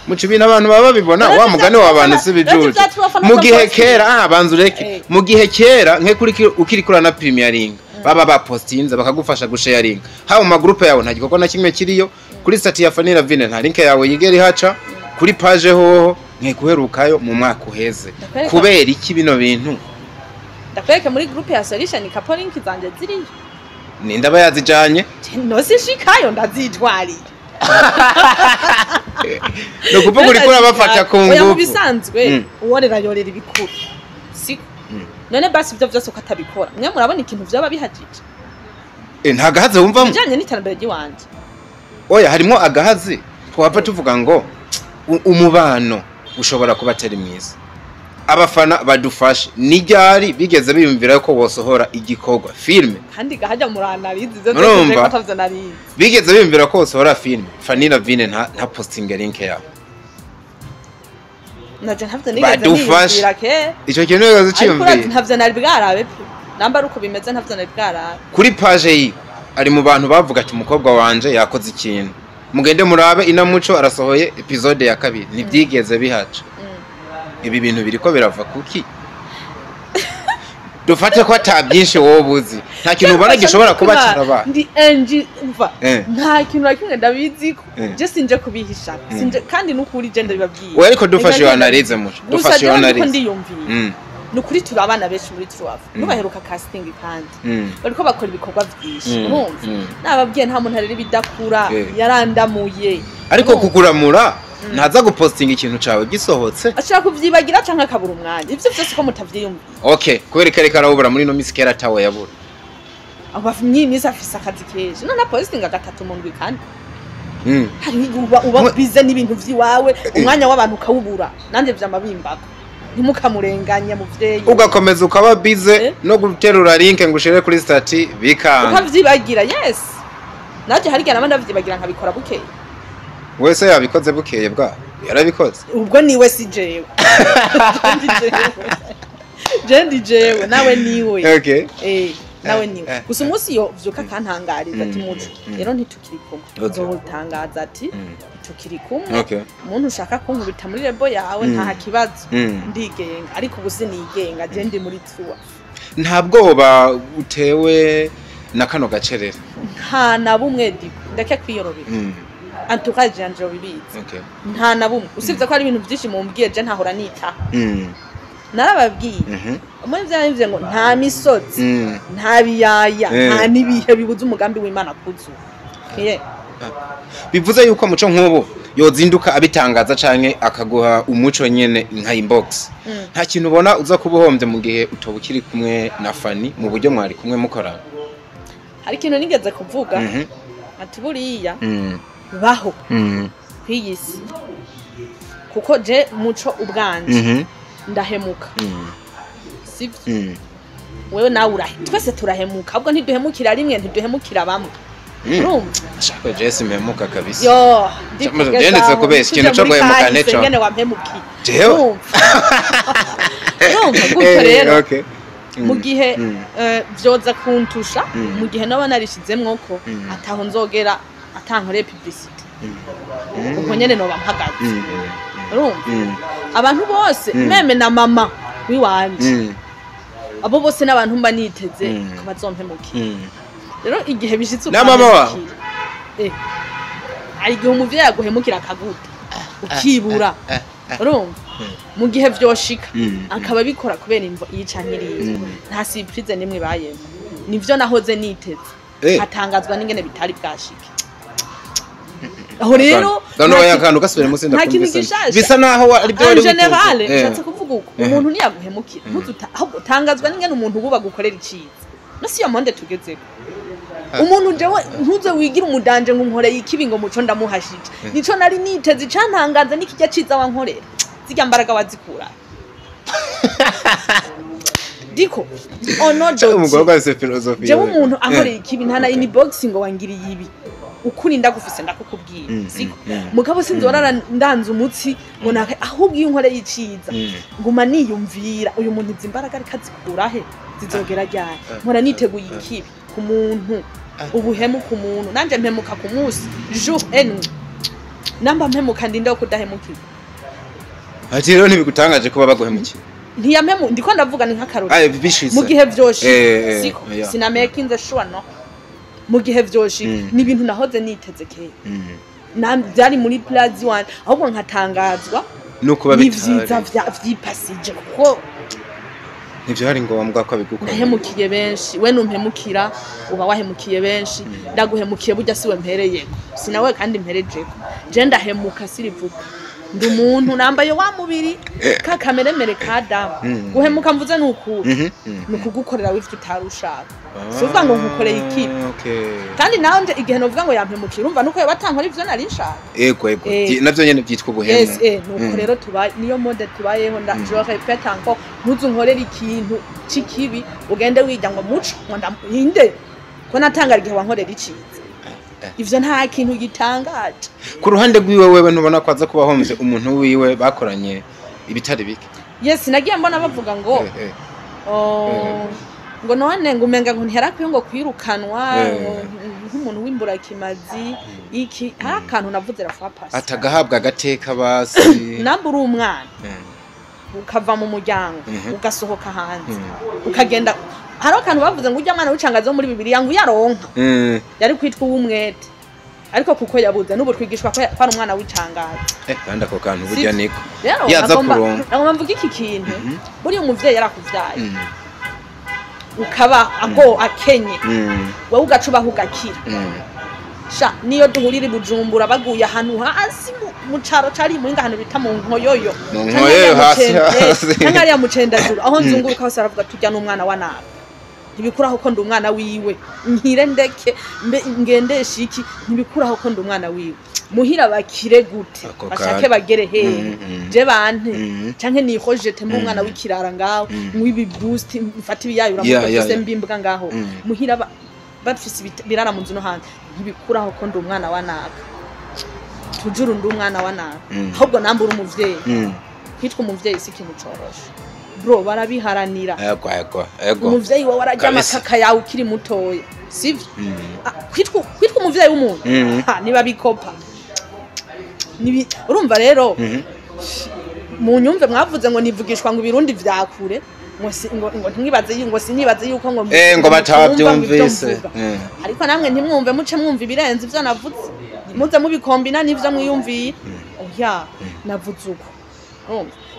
Muco, ibintu abantu baba babibona, wa mugani w'abantu si bijuju. Mu gihe kera, banza ureke, mu gihe kera nke kuri ukiri kuri na premiering, baba bapostinze bakagufasha gusharinga haba mu magroupe yawe, nta gikorwa na kimwe kiriyo. Kuri statut ya Fanny Lavine nta link yawe yigera ihaca. Kuri page hoho nke kuherukayo mu mwaka uheze. Kubera iki bino bintu? Ndakwereke muri groupe ya Solution Couple, link zanje ziriyo. Ninde aba yazijanye? No sishikayo, ndazitwariye. No kuvuga uriko urabafata ku Oya, mu ngufu. bisanzwe uworera yorera ibikuru, siko? None basi ivyo vyose uko atabikora, mwe murabona ikintu vyoba bihagije? Nta gahazi wumvamo? Bijanye n'iterambere ry'iwanje. Oya, harimo agahazi twapfa tuvuga ngo umubano ushobora kuba atari mwiza. Abafana badufashe, ni ryari bigeze biyumvira ko wosohora igikorwa filme? Kandi gahajya muranarizi ivyo Urumva? vyose ko atavyo narizi. Bigeze biyumvira ko wosohora filme, Fanny Lavine nta posting link yawe? Naje ntavyo nigeze Badufashe. niyumvira ke. Ico kintu nigeze Ariko urazi, uciyumvira? ntavyo nari bwarabe pe. Namba ari uko bimeze, ntavyo nari bwarabe. Kuri page yiwe ari mu bantu bavuga ati: "Umukobwa wanje yakoze ikintu, mugende murabe Inamuco arasohoye episode ya kabiri." Ntibyigeze bihaca. Ibi bintu biriko birava kuki? Dufate ko ata byinshi wowe uzi, nta kintu ubona gishobora kuba kiraba? Ndi NG, umva, nta kintu na kimwe ndabiziko. Je sinje kubihisha, sinje, kandi n'ukuri je ndabibabwiye. Oya, ariko dufashe iyo analyse, Muco. Gusa Dufashe iyo jewe ndiko analyse. ndiyumviye, nukuri turi abana benshi muri Truwavu nubaheruka casting, kandi bariko bakora ibikorwa vyinshi. Urumva, nababwiye, nta muntu arera ibidakura. Yarandamuye. Ariko Urumva? kukuramura, ntaza gupostinga ikintu cawe gisohotse? Ashobora kuvyibagira canke akabura umwanya. Ivyo vyose ko mutavyiyumviye? Okay, kubera ko ariko arawubura muri ino misi, kera atawe yabura. Abo mw'iyi afise akazi kenshi, none apostinga gatatu mu ndwi, kandi hari igihe uba bize n'ibintu vy'iwawe, umwanya w'abantu ukawubura. Nanje vyama bimbako, ntimukamurenganye muvyeyi. Ugakomeza ukaba bize no guterura link ngo ushire kuri statut bikanga. Ukavyibagira, yes. Naje hari igihe naba ndavyibagira, nkabikora bukeye. Wese yabikoze bukeye bwa yarabikoze. Ubwo niwe, si jewe. Je ndi jewe, nawe niwe. Nawe niwe. Gusa umunsi yo vyuka akantangariza ati: "Muco, rero ntitukiri kumwe," nzotangaza ati: "Ntitukiri kumwe." Umuntu ushaka kunkubita muri label yawe, nta kibazo, ndigenga. Ariko ubu sinigenga, je ndi muri tuwa. Nta bwoba utewe na kano gacerere? Nta na bumwe, diko ndeke kwiyorobera. Entourage yanje bibizi. Nta na bumwe, usibye ko hari ibintu byinshi mumbwiye je ntahora nitaho. Narababwiye muri vya bivuze ngo nta misozi, nta biyaya, nta n'ibihe bibuza umugambi w'Imana kuzuba. Yeah. Bivuze yuko Muco nk'ubu yozinduka abitangaza canke akaguha umuco nyene nka inbox, nta kintu ubona uza kuba uhombye mu gihe utoba ukiri kumwe na Fanny mu buryo mwari kumwe mukorana? Hari ikintu nigeze kuvuga, ati buriya baho kw'iyi si, kuko je Muco ubwanje ndahemuka, sivyo? Wewe nawe urahe, twese turahemuka, ahubwo ntiduhemukira rimwe, ntiduhemukira bamwe. Urumva? Shaka je simpemuka kabisa. Yo. Ndetse kubesha, ikintu co guhemuka neco. Ngene wampemukiye. Jewe? Urumva gutyo rero, mu gihe vyoza kuntusha, mu gihe naba narishizemwo ko ataho nzogera atankoreye publicité, ubwo nyene noba mpagaze. Urumva, abantu bose, même na mama wiwanje, abo bose n'abantu mba niteze ko bazompemukira. Rero igihe bishitse Na mama wawe? ukampemukira, hari igihe umuvyeyi aguhemukira akaguta ukibura. Urumva, mu gihe vyoshika akaba abikora kubera imvo iyi canke iriya, nta surprise nimwe ibayemo, nivyo nahoze niteze. Hatangazwa n'ingene bitari bwashike aho rero. Gano oya, akantu gasubire munsi. Nta kintu Ndakumvise. gishasha. Bisa naho ari byo En wari général, witeze. nshatse kuvuga uko umuntu ntiyaguhemukira, ntuzuta, ahubwo tangazwa n'ingene umuntu ubu bagukorera iciza. No si iyo monde tugezeko. Umuntu jewe ntuze wigira umudanje ngo unkoreye ikibi ngo Muco ndamuhashije, nico nari niteze. Icantangaza n'ikijya ciza wankorera, zirya mbaraga wazikura diko ono. Umugore afise philosophie. Jewe umuntu ankoreye ikibi, nta na inbox ngo wangiriye ibi, ukuri ndagufise ndakukubwira, siko? Mugabo sinzorara ndanze umutsi ngo naka, ahubwo iyo unkoreye iciza nguma niyumvira: uyu muntu izi imbaraga ariko azikura he? Zizogera ryari? Mpora niteguye ikibi ku muntu, ubuhemu ku muntu. Nanje mpemuka ku munsi, jour et nuit. Namba mpemuka ndinde kudahemukirwa. Ati rero ntibigutangaje kuba baguhemukiye. Ntiyamemu ndiko ndavuga ni nk'akarori. Mu gihe vyoshika siko sinamakinze sure no. Mu gihe vyoshika ni ibintu nahoze niteze kera. Byari muri plaza one ahubwo nkatangazwa nuko babitari vyipasije kuko nivyo hari ngombwa ko abigukora. Nahemukiye benshi, we numpemukira uba wahemukiye benshi, ndaguhemukiye burya siwe mpereyeko sinawe kandi mperejeko. Je ndahemuka sirivuga ndi umuntu nambaye wa mubiri ka kameremere ka damu. Guhemuka mvuze nukuri nukugukorera wivyo utarushaka. Suvuga ngo nkukoreye iki. Kandi nawe igihe novuga ngo yampemukira urumva nuko yabatankora ivyo nari nshaka. Ego ego navyo nyene byitwa ubuhemu. Yes nuko rero tubaye niyo mode tubayeho nda je répète encore ntuzu nkorera ikintu cikibi ugende wijya ngo muco ngo ndinde ko natangara igihe wankorera iciza. Ivyo nta kintu gitangaje. Ku ruhande rwiwe wewe ntubona ko aza kuba homze umuntu wiwe bakoranye ibitari bike. Yes nagiye mbona bavuga ngo ngo none ngo umenga ngo ntiyarakwiye ngo kwirukanwa nk'umuntu w'imburakimazi iki hari akantu navuze rafa pasi atagahabwa agateka basi. Namba uri umwana ukava mu muryango ugasohoka hanze ukagenda hari akantu bavuze ngo ujya mwana w'icangazo muri Bibiliya ngo yaronka yari kwitwa uw'umwete ariko kuko yabuze n'ubu twigishwa ko ari umwana w'icangazo. Kandi ako kantu burya niko yaza kuronka. Nagomba mvuga iki kintu buri umuvyeyi yarakuvyaye ukaba ago akenye wowe ugacubaho ugakira. Sha niyo duhurira Bujumbura baguye ahantu hasi mu caro cari mu ingahano bita mu nkoyoyo. Mu nkoyoyo hasi hasi. Nkariya mucendajuru aho nzunguruka hose aravuga tujya n'umwana wa nabi. Ntibikuraho ko ndi umwana wiwe. Nkire ndeke ngendesha iki ntibikuraho ko ndi umwana wiwe. Muhira bakire gute bashake bagere hehe je bante canke nihojete mu mwana w'ikirara ngaho mwibi boost mfata ibiyayura mu byose mbimbwa ngaho muhira bafise birara mu nzu no hanze ntibikuraho ko ndi umwana wa nabi. Tujuru ndi umwana wa nabi ahubwo nambura umuvyeyi. Kwitwa umuvyeyi si ikintu coroshe bro, barabiharanira. Ego ego ego umuvyeyi wawe ararya amakaka yawe ukiri mutoya sivyo? Kwitwa umuvyeyi w'umuntu niba bikopa urumva rero mu nyumve mwavuze ngo nivugishwa ngo ibirundi vyakure ngo ntimwibaze ngo sinibaze yuko ngo ngo batavyumvise ariko namwe ntimwumve muce mwumva ibirenze ivyo navuze muze mubikombina n'ivyo mwiyumviye. Oya navuze uko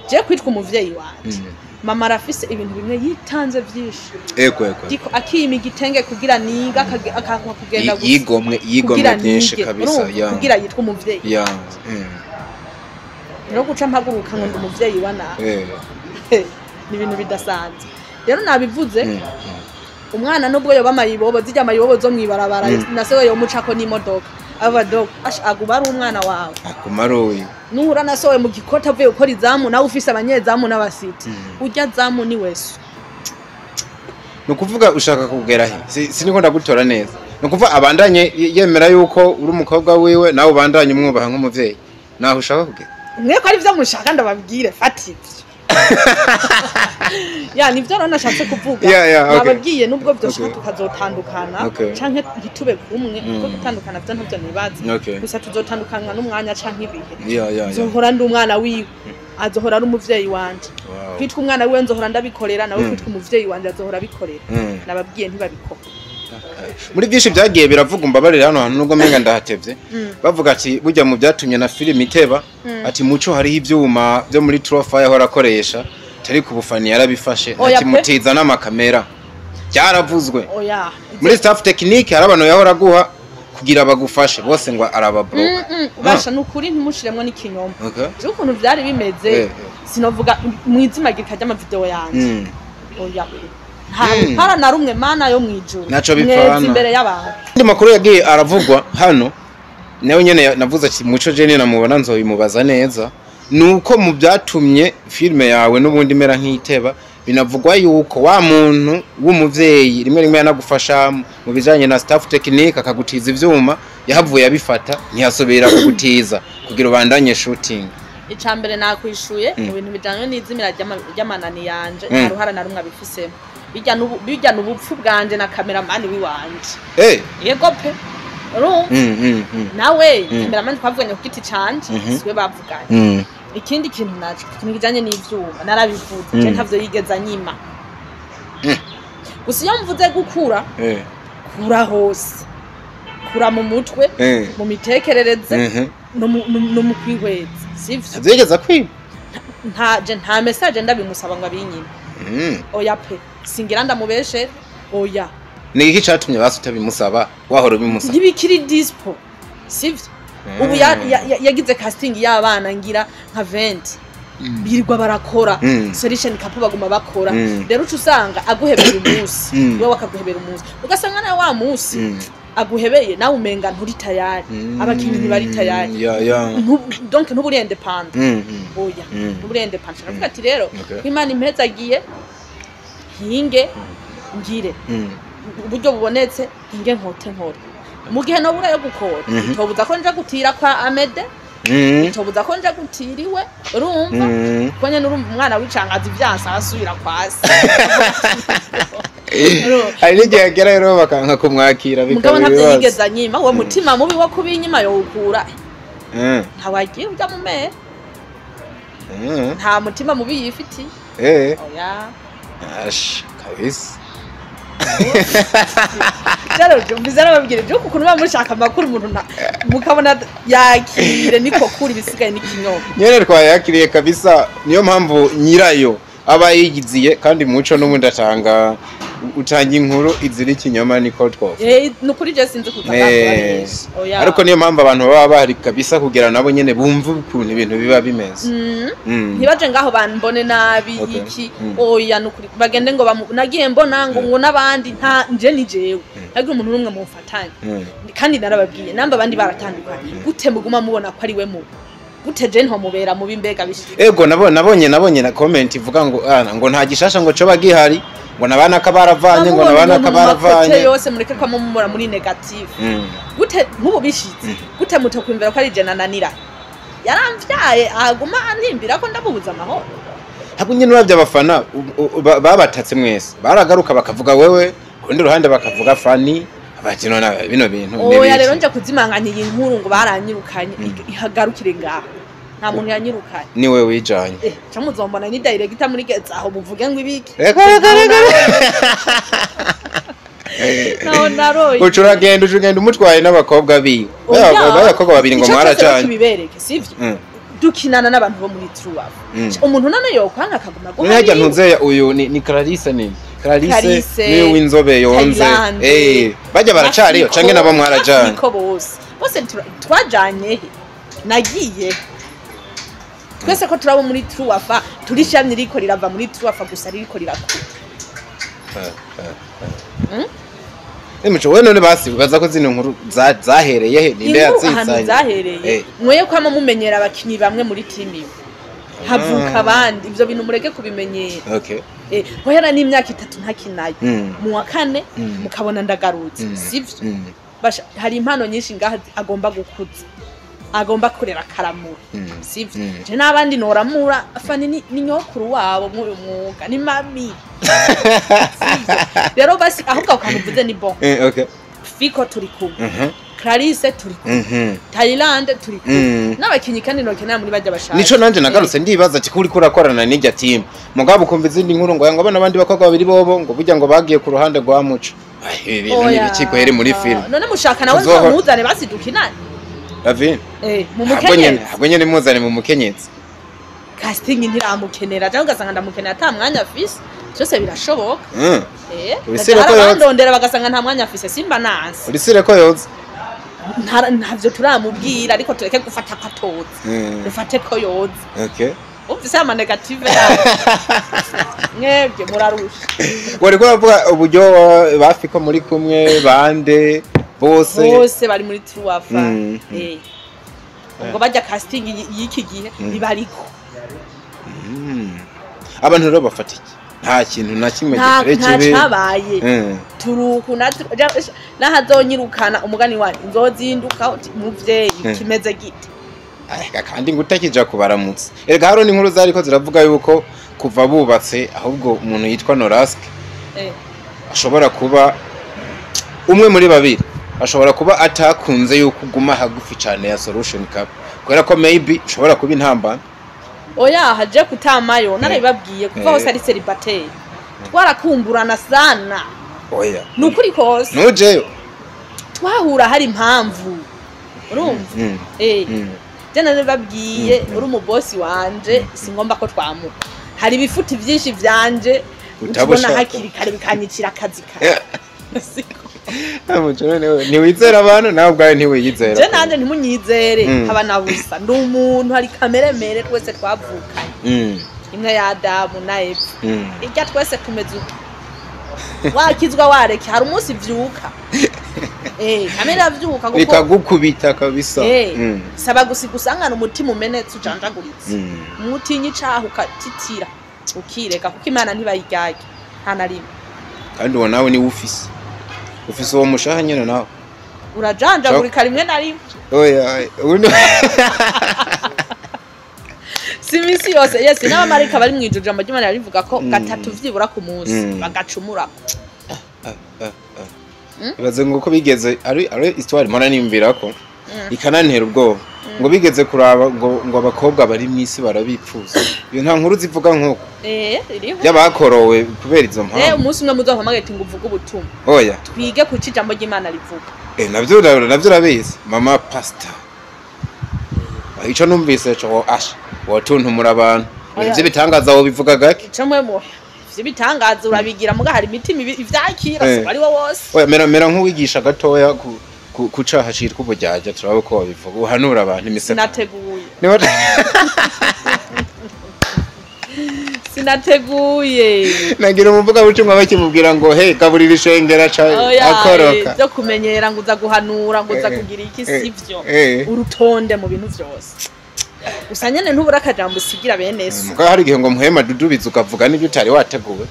je kwitwa umuvyeyi wanje mama arafise ibintu bimwe yitanze vyinshi. Ego ego diko akima igitenge kugira niga akakwa kugenda gusa yigomwe byinshi kabisa ya kugira yitwa umuvyeyi ya no guca mpaguruka ngo ndi umuvyeyi wa nawe ni ibintu bidasanzwe. Rero nabivuze umwana nubwo yoba mayibobo zijya mayibobo zo mwibarabara nasewe yo mucako n'imodoka abadog aguba ari umwana wawe akumaroye nuhura nasowe mu gikota avuye gukora izamu nawe ufise abanyezamu n'abasiti ujya zamu ni wesu. Nukuvuga ushaka kugera he siniko ndagutora neza. Nukuvuga abandanye yemera yuko uri umukobwa wiwe nawe ubandanye umwubaha nk'umuvyeyi naho ushaka kugera mwe ko ari byo mushaka ndababwire fati ivyo. Ya nivyo rero nashatse kuvuga. Nababwiye nubwo byoshaka tukazotandukana canke ntitube kumwe kuko gutandukana byo ntavyo nibaza gusa tuzotandukanywa n'umwanya canke ibihe. Nzohora ndi umwana wiwe azohora ari umuvyeyi wanje. Kwitwa umwana wiwe nzohora ndabikorera nawe kwitwa umuvyeyi wanje azohora abikorera. Nababwiye ntibabikora. Muri byinshi byagiye biravuga umbabarira hano hantu nubwo menga ndahatevye bavuga ati burya mu byatumye na filime iteba ati muco hariho ivyuma byo muri Trophy yahora akoresha tari ku bufani yarabifashe ati mutiza n'amakamera byaravuzwe. Muri staff technique hari abantu yahora guha kugira bagufashe bose ngo arababloka. Basha nukuri ntimushiremwo n'ikinyoma. Je ukuntu byari bimeze sinovuga mwizimagirika ry'amavideo yanje. Oya nta na rumwe mana yo mwijuru mwezi imbere y'abantu. Ndi makuru yagiye aravugwa hano nawe nyene navuze ati muco je namubona nzobimubaza neza nuko mu byatumye filme yawe n'ubundi mera nk'iteba binavugwa yuko wa muntu w'umuvyeyi rimwe rimwe yanagufasha mu bijanye na staff technique akagutiza ivyuma yahavuye abifata ntiyasubira kugutiza kugira ubandanye shooting. Icambere nakwishuye mu bintu bijanye n'izimira ry'amanani yanje nta ruhara na rumwe abifisemo. Bijya n'ubupfu bwanje na cameraman wiwanje. Yego pe. Urumva? Nawe cameraman twavuganye ku giti canje, siwe bavuganye. Ikindi kintu naco, ikintu kijanye n'ivyuma narabivuze, je ntavyo yigeze anyima. Gusa iyo mvuze gukura, kura hose, kura mu mutwe, mu mitekerereze, no mu kwihweza, sivyo? Ntavyo yigeze akwima. Nta message ndabimusaba ngo abinyime. Oya pe, singira ndamubeshe, oya. Ni iki catumye basi utabimusaba, wahora ubimusaba? Ntibikiri dispo, sivyo? Ubu yagize casting y'abana ngira nka 20. Birirwa barakora, solution couple baguma bakora. Rero uca usanga aguhebera umunsi, wewe akaguhebera umunsi. Ugasanga nawe wa munsi aguhebeye nawe umenga nturi tayari. Abakinyi ntibari tayari. Donc ntuburi independent. Oya, ntuburi independent. Aravuga ati rero Imana impezagiye hinge ngire. Uburyo bubonetse hinge nkote nkore. Mu gihe no bura yo gukora, tobuza ko nja gutira kwa Amede. Tobuza ko nja gutiriwe, urumva? Ko nyene urumva umwana w'icangazi ivyansa asubira kwasi. Hari n'igihe agera rero bakanka kumwakira bikaba ibibazo. Mugabo ntavyo yigeze anyima, uwo mutima mubi wo kubinyima yowukura. Ntawagiye uja mu mere. Nta mutima mubi yifitiye. Oya. Ash, kabisa. Rero mbiza nababwira byo kukuntu bamushaka amakuru umuntu mukabona yakire niko kuri bisigaye n'ikinyoma. Nyene twayakiriye kabisa, niyo mpamvu nyirayo aba yigiziye kandi muco n'ubundi atanga utanga inkuru izira ikinyoma niko twofa. Nukuri je sinzi kutanga. Oya. Ariko niyo mpamvu abantu baba bahari kabisa kugira nabo nyene bumva ukuntu ibintu biba bimeze. Ntibaje ngaho banbone nabi iki oya nukuri bagende ngo nagiye mbona ngo nabandi nta nje ni jewe. Ntagira umuntu numwe mumfatanye. Kandi narababwiye namba abandi baratandukanye. Gute muguma mubona ko ari we mubi? Gute je nto mubera mubi mbega bishika. Ego nabonye na comment ivuga ngo ngo nta gishasha ngo coba gihari, ngo nabana kabaravanye, ngo nabana kabaravanye. Yose mureke ko mumura muri negative. Gute nkubu bishitse. Gute mutokwimvira ko ari je nananira. Yaramvyaye aguma antimbira ko ndabubuza amahoro. Habu nyine uravye abafana babatatse mwese. Baragaruka bakavuga wewe, kundi ruhande bakavuga Fanny. Abakino na bino bintu ne. Oya rero nje kuzimanganyiye inkuru ngo baranyirukanye, ihagarukire ngaho. Nta muntu yanyirukanye. Ni wewe wijanye. Cha muzombona ni director muri geza aho muvuge ngo ibiki. Reka. No naroye. Ucuragenda umutwaye n'abakobwa biwe. Abakobwa babiri ngo mwarajanye. Kibibereke sivyo? Dukinana n'abantu bo muri True Love. Umuntu none yokwanga akaguma go. Nihajya ntuzeya uyu ni Clarisse ni. Clarisse ni winzobe yonze. Bajya baracariyo canke nabo mwarajanye. Niko bose. Bose twajanye he? Nagiye. Twese ko turabo muri True Love, turishamye riko rirava muri True Love gusa riko rirakura. Emuco we none basi baza ko zino nkuru zahereye he nimbe yatsitsanye zahereye mwoye kwama mumenyera abakinyi bamwe muri team iwe havuka abandi ivyo bintu mureke kubimenyera. Okay. Hohera n'imyaka 3 ntakinayo mu wa kane mukabona ndagarutse sivyo? Basha hari impano nyinshi ngaha agomba gukuza, agomba kurera karamura sivyo? Je nabandi noramura Fanny ni nyokuru wabo muri umwuga ni mami. Rero basi ahubwo ukamuvuze ni bon. Okay. Fiko turi kumwe. Clarisse turi kumwe. Thailand turi kumwe. N'abakinyi kandi nokenera muri bajya bashaka. Nico nanje nagarutse ndibaza ati kuri kurakorana n'ijya team. Mugabo ukumva izindi nkuru ngo ngo abana bandi bakobwa babiri bobo ngo burya ngo bagiye ku ruhande rwa Muco. Ibintu ni biki kweri muri film. None mushaka nawe nzamuzane basi dukinane. Ravine. Mu mukenyezi. Ahubwo nyene muzane mu mukenyezi. Casting ntiramukenera cyangwa ugasanga ndamukenera ata mwanya afise. Byose birashoboka. Urisire ko yoza. Ndondera bagasanga nta mwanya afise simba nanse. Urisire ko yoza. Ntavyo turamubwira ariko tureke gufata ko atoza. Dufate ko yoza. Okay. Ufise ama negative yawe. Mwebwe murarusha. Wari ko bavuga uburyo bafiko muri kumwe bande bose. Bose bari muri True Love. Ubwo bajya casting y'iki gihe ibariko. Abantu rero bafata iki? Nta kintu na kimwe gikore kibe. Nta cyabaye. Turuku nahazonyirukana umugani wanyu nzozinduka muvyeyi kimeze gite. Kandi ngo utakija kubaramutsa. Erega haro ni inkuru zariko ziravuga yuko kuva bubatse ahubwo umuntu yitwa Norask ashobora kuba umwe muri babiri. Ashobora kuba atakunze yuko uguma hagufi cyane ya Solution Cup, kubera ko maybe ushobora kuba intambara. Oya, haje kutamayo, narabibabwiye kuva hose ari célibataire, twarakumburana sana. Oya. Ni ukuri kose. Nujeyo. Twahura hari impamvu, urumva? Je narabibabwiye, uri umubosi wanje, singomba ko twamuka, hari ibifuti byinshi vyanje Utaba utubona ushaka. hakiri kare bikanyicira akazi kawe. Siko. Muco none ntiwizera abantu, nawe ubwawe ntiwiyizera. Je nanje ntimunyizere, haba na busa. Ndi umuntu, hari kamere mere twese twavukanye, imwe ya Adamu na Eva. Irya twese tumeze uko, wakizwa wareke, hari umunsi vyuka, kamere iravyuka kuko Bikagukubita kabisa. Saba gusa gusangana umutima umenetse, ujanjaguritse, mutinye icaha, ukatitira, ukireka, kuko Imana ntibayiryarya nta na rimwe. Kandi uwo nawe niwe ufise uwo mushaha nyene nawe. Urajanjagurika rimwe na rimwe. Oya, ubundi. Si iminsi yose. Yes, n'abamarayika bari mu ijuru, ijambo ry'Imana rivuga ko gatatu vyibura ku munsi bagacumurako. Ibaze ngo ko bigeze ari histoire mpora nimvira ko ikanantera ubwoba, ngo bigeze kuraba ngo abakobwa bari mu isi barabipfuza. Iyo nta nkuru zivuga nk'uko Iriho. y'abakorowe kubera izo mpamvu. Umunsi umwe muzompamagare ngo uvuge ubutumwa, Oya. twige kuki ijambo ry'Imana rivuga. Navyo urabizi, mama pastor, ico numvise co asha wotuntumura abantu. Oya. Ivyo bitangaza wobivuga gake. Ico mwe mu vy'ibitangaza urabigira, muga hari imitima ivyakira, si ari wo wose. Oya, mera nk'uwigisha gatoya ku caha citwa uburyarya, turabe ko wabivuga, uhanura abantu imiseko. Sinateguye. Sinateguye. Nagira umuvuga butumwa bakimubwira ngo he gaburira ishengera ca Oya, akoroka. Byo kumenyera ngo uza guhanura, ngo uza kugira iki, sivyo. Urutonde mu bintu vyose, gusa nyene ntubura akajambo usigira bene so. Muga hari igihe ngo muhema dudubiza ukavuga n'ibyo utari wateguwe.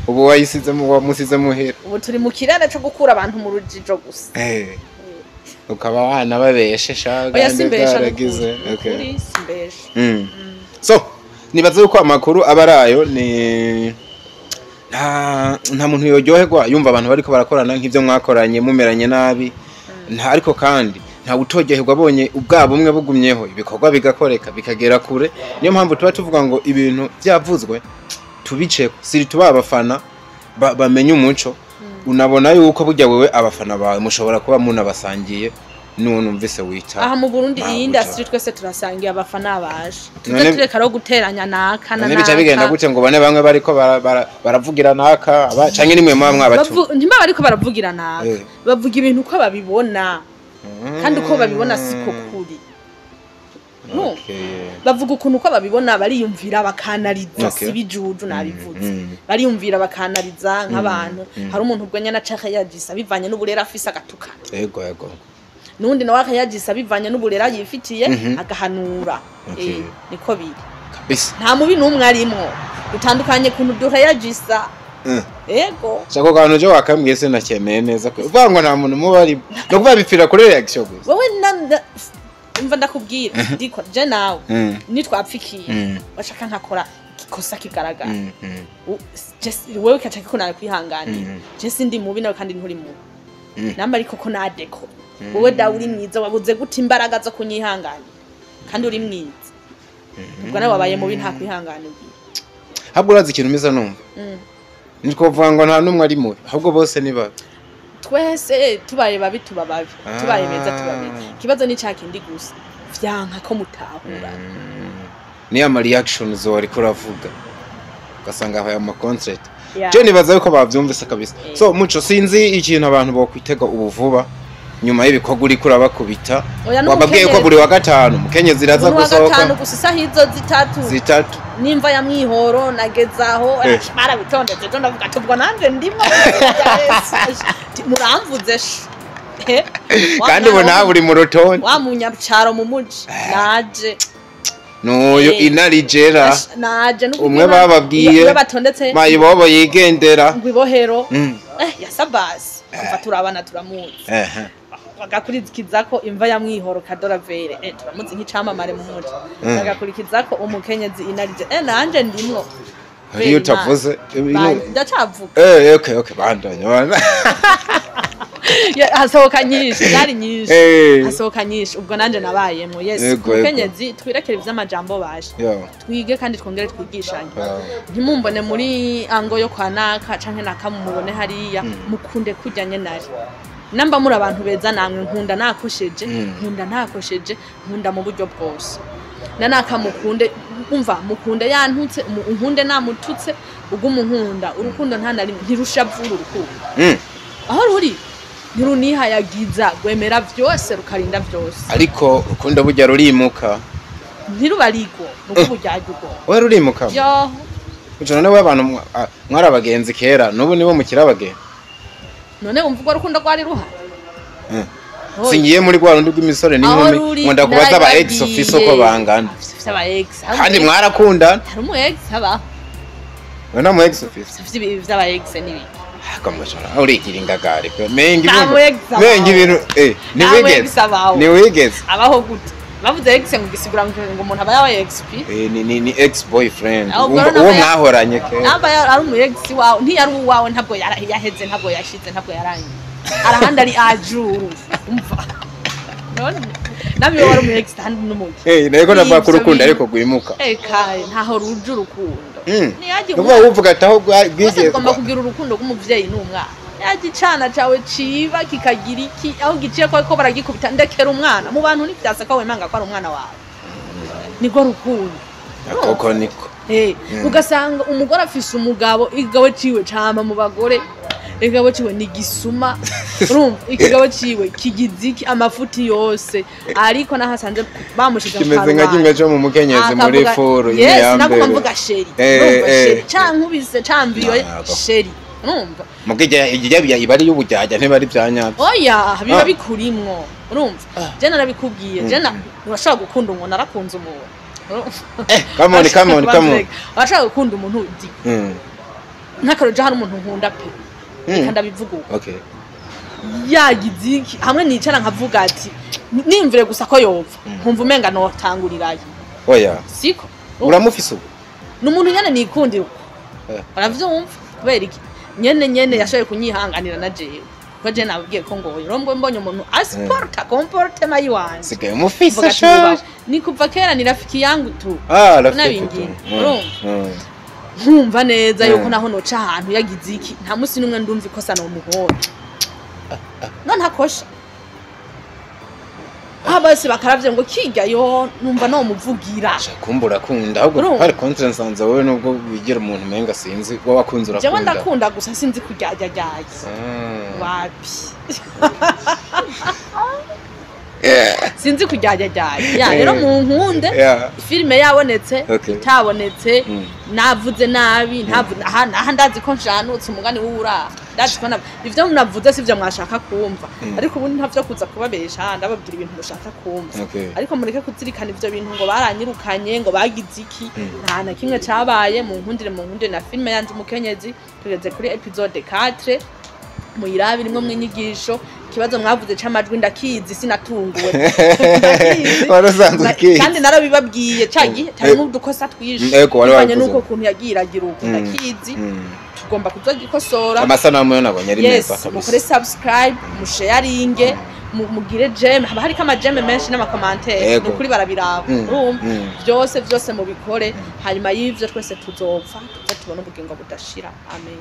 Ubu wayisize mu wamusize muhira. Ubu turi mu kirere co gukura abantu mu rujijo gusa. Ukaba wana babeshe sha. Oya, Kandi simbesha. byaragize. Nukuri. Nukuri, simbesha. So nibaza yuko amakuru aba ari ayo. Ni nta muntu yoryoherwa yumva abantu bariko barakorana nk'ivyo mwakoranye mumeranye nabi, nta, ariko kandi nta utoryoherwa abonye ubwabo bumwe bugumyeho, ibikorwa bigakoreka bikagera kure. Niyo mpamvu tuba tuvuga ngo ibintu byavuzwe tubiceko, siri tuba abafana bamenye umuco. Unabona yuko burya wewe abafana bawe mushobora kuba munabasangiye n'uwo numvise wita Aha mu Burundi iyi Mabuja. industry twese turasangiye abafana baje, tuze tureka rero guteranya naka na None bica bigenda naka. gute ngo bane bamwe bariko baravugira naka canke nimwe muba mwabatumye? Ntimba bariko baravugira naka. Bavuga ibintu uko babibona, kandi uko babibona siko kuri. No. Bavuga ukuntu uko babibona, bariyumvira bakanariza. Si bijuju nabivuze. Bariyumvira bakanariza nk'abantu. Hari umuntu ubwo nyene aca akayagisa bivanye n'uburere afise, agatukana. Yego yego. N'undi nawe akayagisa bivanye n'uburere yifitiye, agahanura. Niko biri. Kabisa. Nta mubi n'umwe arimwo, dutandukanye kuntu duhayagisa. Ego. Shako kantu je wakambwiye sinakemeye neza ko uvuga ngo nta muntu muba ari no kuvuga bipfira kuri reaction gusa. Wowe umva ndakubwira, ndiko je nawe nitwapfikiye, washaka nkakora ikosa kigaragara, wewe kaca kikunara kwihanganira. Je sindi mubi nawe kandi nturi mubi. Namba ariko ko nadeko wowe dawe uri mwiza, wabuze gute imbaraga zo kunyihanganira kandi uri mwiza? Ubwo nawe wabaye mubi, nta kwihanganira. Ahubwo urazi ikintu umeze numva, ni twovuga ngo nta n'umwe ari mubi, ahubwo bose ni babi. Twese tubaye babi tuba babi, tubaye beza tuba beza. Ikibazo ni ca kindi gusa vyanka ko mutahura. Niyo ama reactions wariko uravuga, ugasanga habaye ama concert. Je nibaza yuko bavyumvise kabisa. So Muco, sinzi ikintu abantu bokwitega ubu vuba nyuma y'ibikorwa uriko urabakubita. Oya, Wababwiye ko n'umukenyezi. buri wa gatanu mukenyezi iraza Buri wa gatanu gusohoka. gusa, isaha izo 3. 3. Nimva ya Mwihoro nagezaho. Barabitondetse, ejo ndavuga ati ubwo nanje ndimo. Muramvuze sh. Wa Kandi ubu mwana nawe uri mu rutonde. Wa munyacaro mu muji naje. N'uyu inarijera. Naje n'ukuvuga Umwe bababwiye iyo batondetse mayibobo yigendera. Ngo ibohero ya Sabasi kuva turabana turamuzi. Bagakurikizako imva ya Mwihoro Kadoravere, turamuzi nk'icamamare mu muji. Bagakurikizako umukenyezi inarije, nanje ndimwo. Hariyo utavuze. Ndacavuga. Okay, bandanya, bandanya. Hasohoka nyinshi, zari nyinshi, hasohoka nyinshi. Ubwo nanje nabayemo, yes. Mukenyezi, twirekere ivy'amajambo baje, twige kandi twongere twigishanye. Ntimumbone muri ango yo kwa naka canke naka, mumubone hariya, mukunde kurya nari namba muri abantu beza namwe. Nkunda nakosheje, nkunda ntakosheje, nkunda mu buryo bwose. Na naka mukunde, umva, mukunde yantutse, unkunde namututse, uguma unkunda. Urukundo nta na rimwe ntirushavura. Urukundo aho ruri ntirunihayagiza, rwemera vyose, rukarinda vyose. Ariko urukundo burya rurimuka. Ntirubarigwo nuko uburyarya ubwo. We, rurimuka. Yo. Uco none we, abantu mwari abagenzi kera, n'ubu nibo mukiri abagenzi? None wumva urwo rukundo rwari ruhari? Oya. Singiye muri rwa rundi rw'imisore Aho n'inkumi, ruri ngo ndakubaza aba ex office uko bangana. Ufise aba ex? Kandi mwarakundana. Hari umu ex abaho? We, nta mu ex office? Ufise ibi vy'aba ex n'ibiki? Akamashara urigira ingagari pe, menga Nta ibintu mu ex abaho. menga ibintu Nta mu niwigeze ex abaho. Niwigeze. Abaho gute? Bavuze ex ngo gisigura ngo umuntu aba yabaye ex p Ni ex boyfriend. Aho Wumva ubwo uwo naba mwahoranye kera. Naba ari umu ex wawe, ntiyari uwawe, ntabwo yaheze, ntabwo yashize, ntabwo yarangiye, arahandi ari ajuru. Umva, none nawe iyo wari umu ex kandi n'umugi. Nariko ndavuga ko Ivyo urukundo bintu. ariko rwimuka. Eka, ntaho ruja urukundo. Ntiyajya. Nukuvuga wuvuga ati aho Twese bwigeze. tugomba kugira urukundo rw'umuvyeyi n'umwana. Yajya icana cawe ciba kikagira iki, aho giciye ko baragikubita, ndekera umwana mu bantu, ntivyase ko wemanga ko ari umwana wawe, niko rukundo. Koko niko. Ugasanga umugore afise umugabo, ikigabo ciwe cama mu bagore, ikigabo ciwe ni gisuma, urumva, ikigabo ciwe kigize iki, amafuti yose, ariko naho asanze bamushize mu Kimeze nka kimwe karubanda, cyo mu mukenyezi muri akavuga, furu imwe yes, ya naguma mbere. mvuga chéri, urumva, chéri cankubise, cambiyoye. Ntabwo. Chéri, urumva. Muga ijya iba ari y'ubujyajya, ntiba ari bya nyabyo. Oya, biba bikurimwo, urumva. Je narabikubwiye, je urashobora gukunda umuntu, narakunze umuntu. Urumva? Come on, come on, come on. Urashobora gukunda umuntu uzi, nk'akarorero hari umuntu nkunda pe, reka ndabivuga uko. Yagize iki, hamwe nicara nkavuga ati nimvire gusa ko yopfa, nkumva umenga notangurirayo. Oya. Siko? Uramufise ubu? Ni umuntu nyene nikundira uko. Uravyumva, kubera iki nyene nyene yashoboye kunyihanganira na jewe, kuko je nababwiye ko ngoye rombo mbonye umuntu asiporta comportement yiwanje. Sigaye umufise. Mvuga ati Sha. wubahe. Ni kuva kera, ni rafiki yangu tu. Ah, rafiki Nabingiye. tu. Urumva? Nkumva neza yuko naho noca ahantu yagize iki, nta musi n'umwe ndumva ikosa nomuhora no ntakosha, aho bose bakaravye ngo kirya yo, numva nomuvugira. Sha, kumba urakunda ahubwo. Urumva? Hari contre nsanze wowe, nubwo wigira umuntu umenga sinzi, wowe wakunze Jewe urakunda. ndakunda gusa sinzi kuryarya. Wapi, sinzi kuryarya. Ya rero mu nkunde, filime yabonetse, itabonetse, navuze nabi, ntavuze aha aha, ndazi ko nshanutse umugani w'uraha, ndazi ko ivyo navuze sivyo mwashaka kumva, ariko ubundi ntavyo kuza kubabesha, ndababwira ibintu mushaka kumva. Ariko mureke kuzirikana ivyo bintu ngo baranyirukanye, ngo bagize iki, nta na kimwe cabaye. Mu nkundire, mu nkundire na filime yanje Umukenyezi, tugeze kuri épisode 4, muyirabe, irimwo mwinyigisho. Ikibazo mwavuze c'amajwi ndakizi, sinatunguwe. Ndakizi. Wari usanzwe ukizi. Kandi narabibabwiye ca gihe harimwo udukosa twinshi, Ego, wari bivanye wabivuze. n'uko ukuntu yagiye iragira uko, ndakizi, tugomba kuzogikosora. Amasanamu yo nabonye ari Yes. meza kabisa. Mukore subscribe, musharinge, mugire j'aime, haba hariko ama j'aime menshi n'ama commentaires. Nukuri barabiraba, urumva, vyose vyose mubikore. Hanyuma y'ivyo twese tuzopfa, tuze tubone ubugingo budashira. Amen.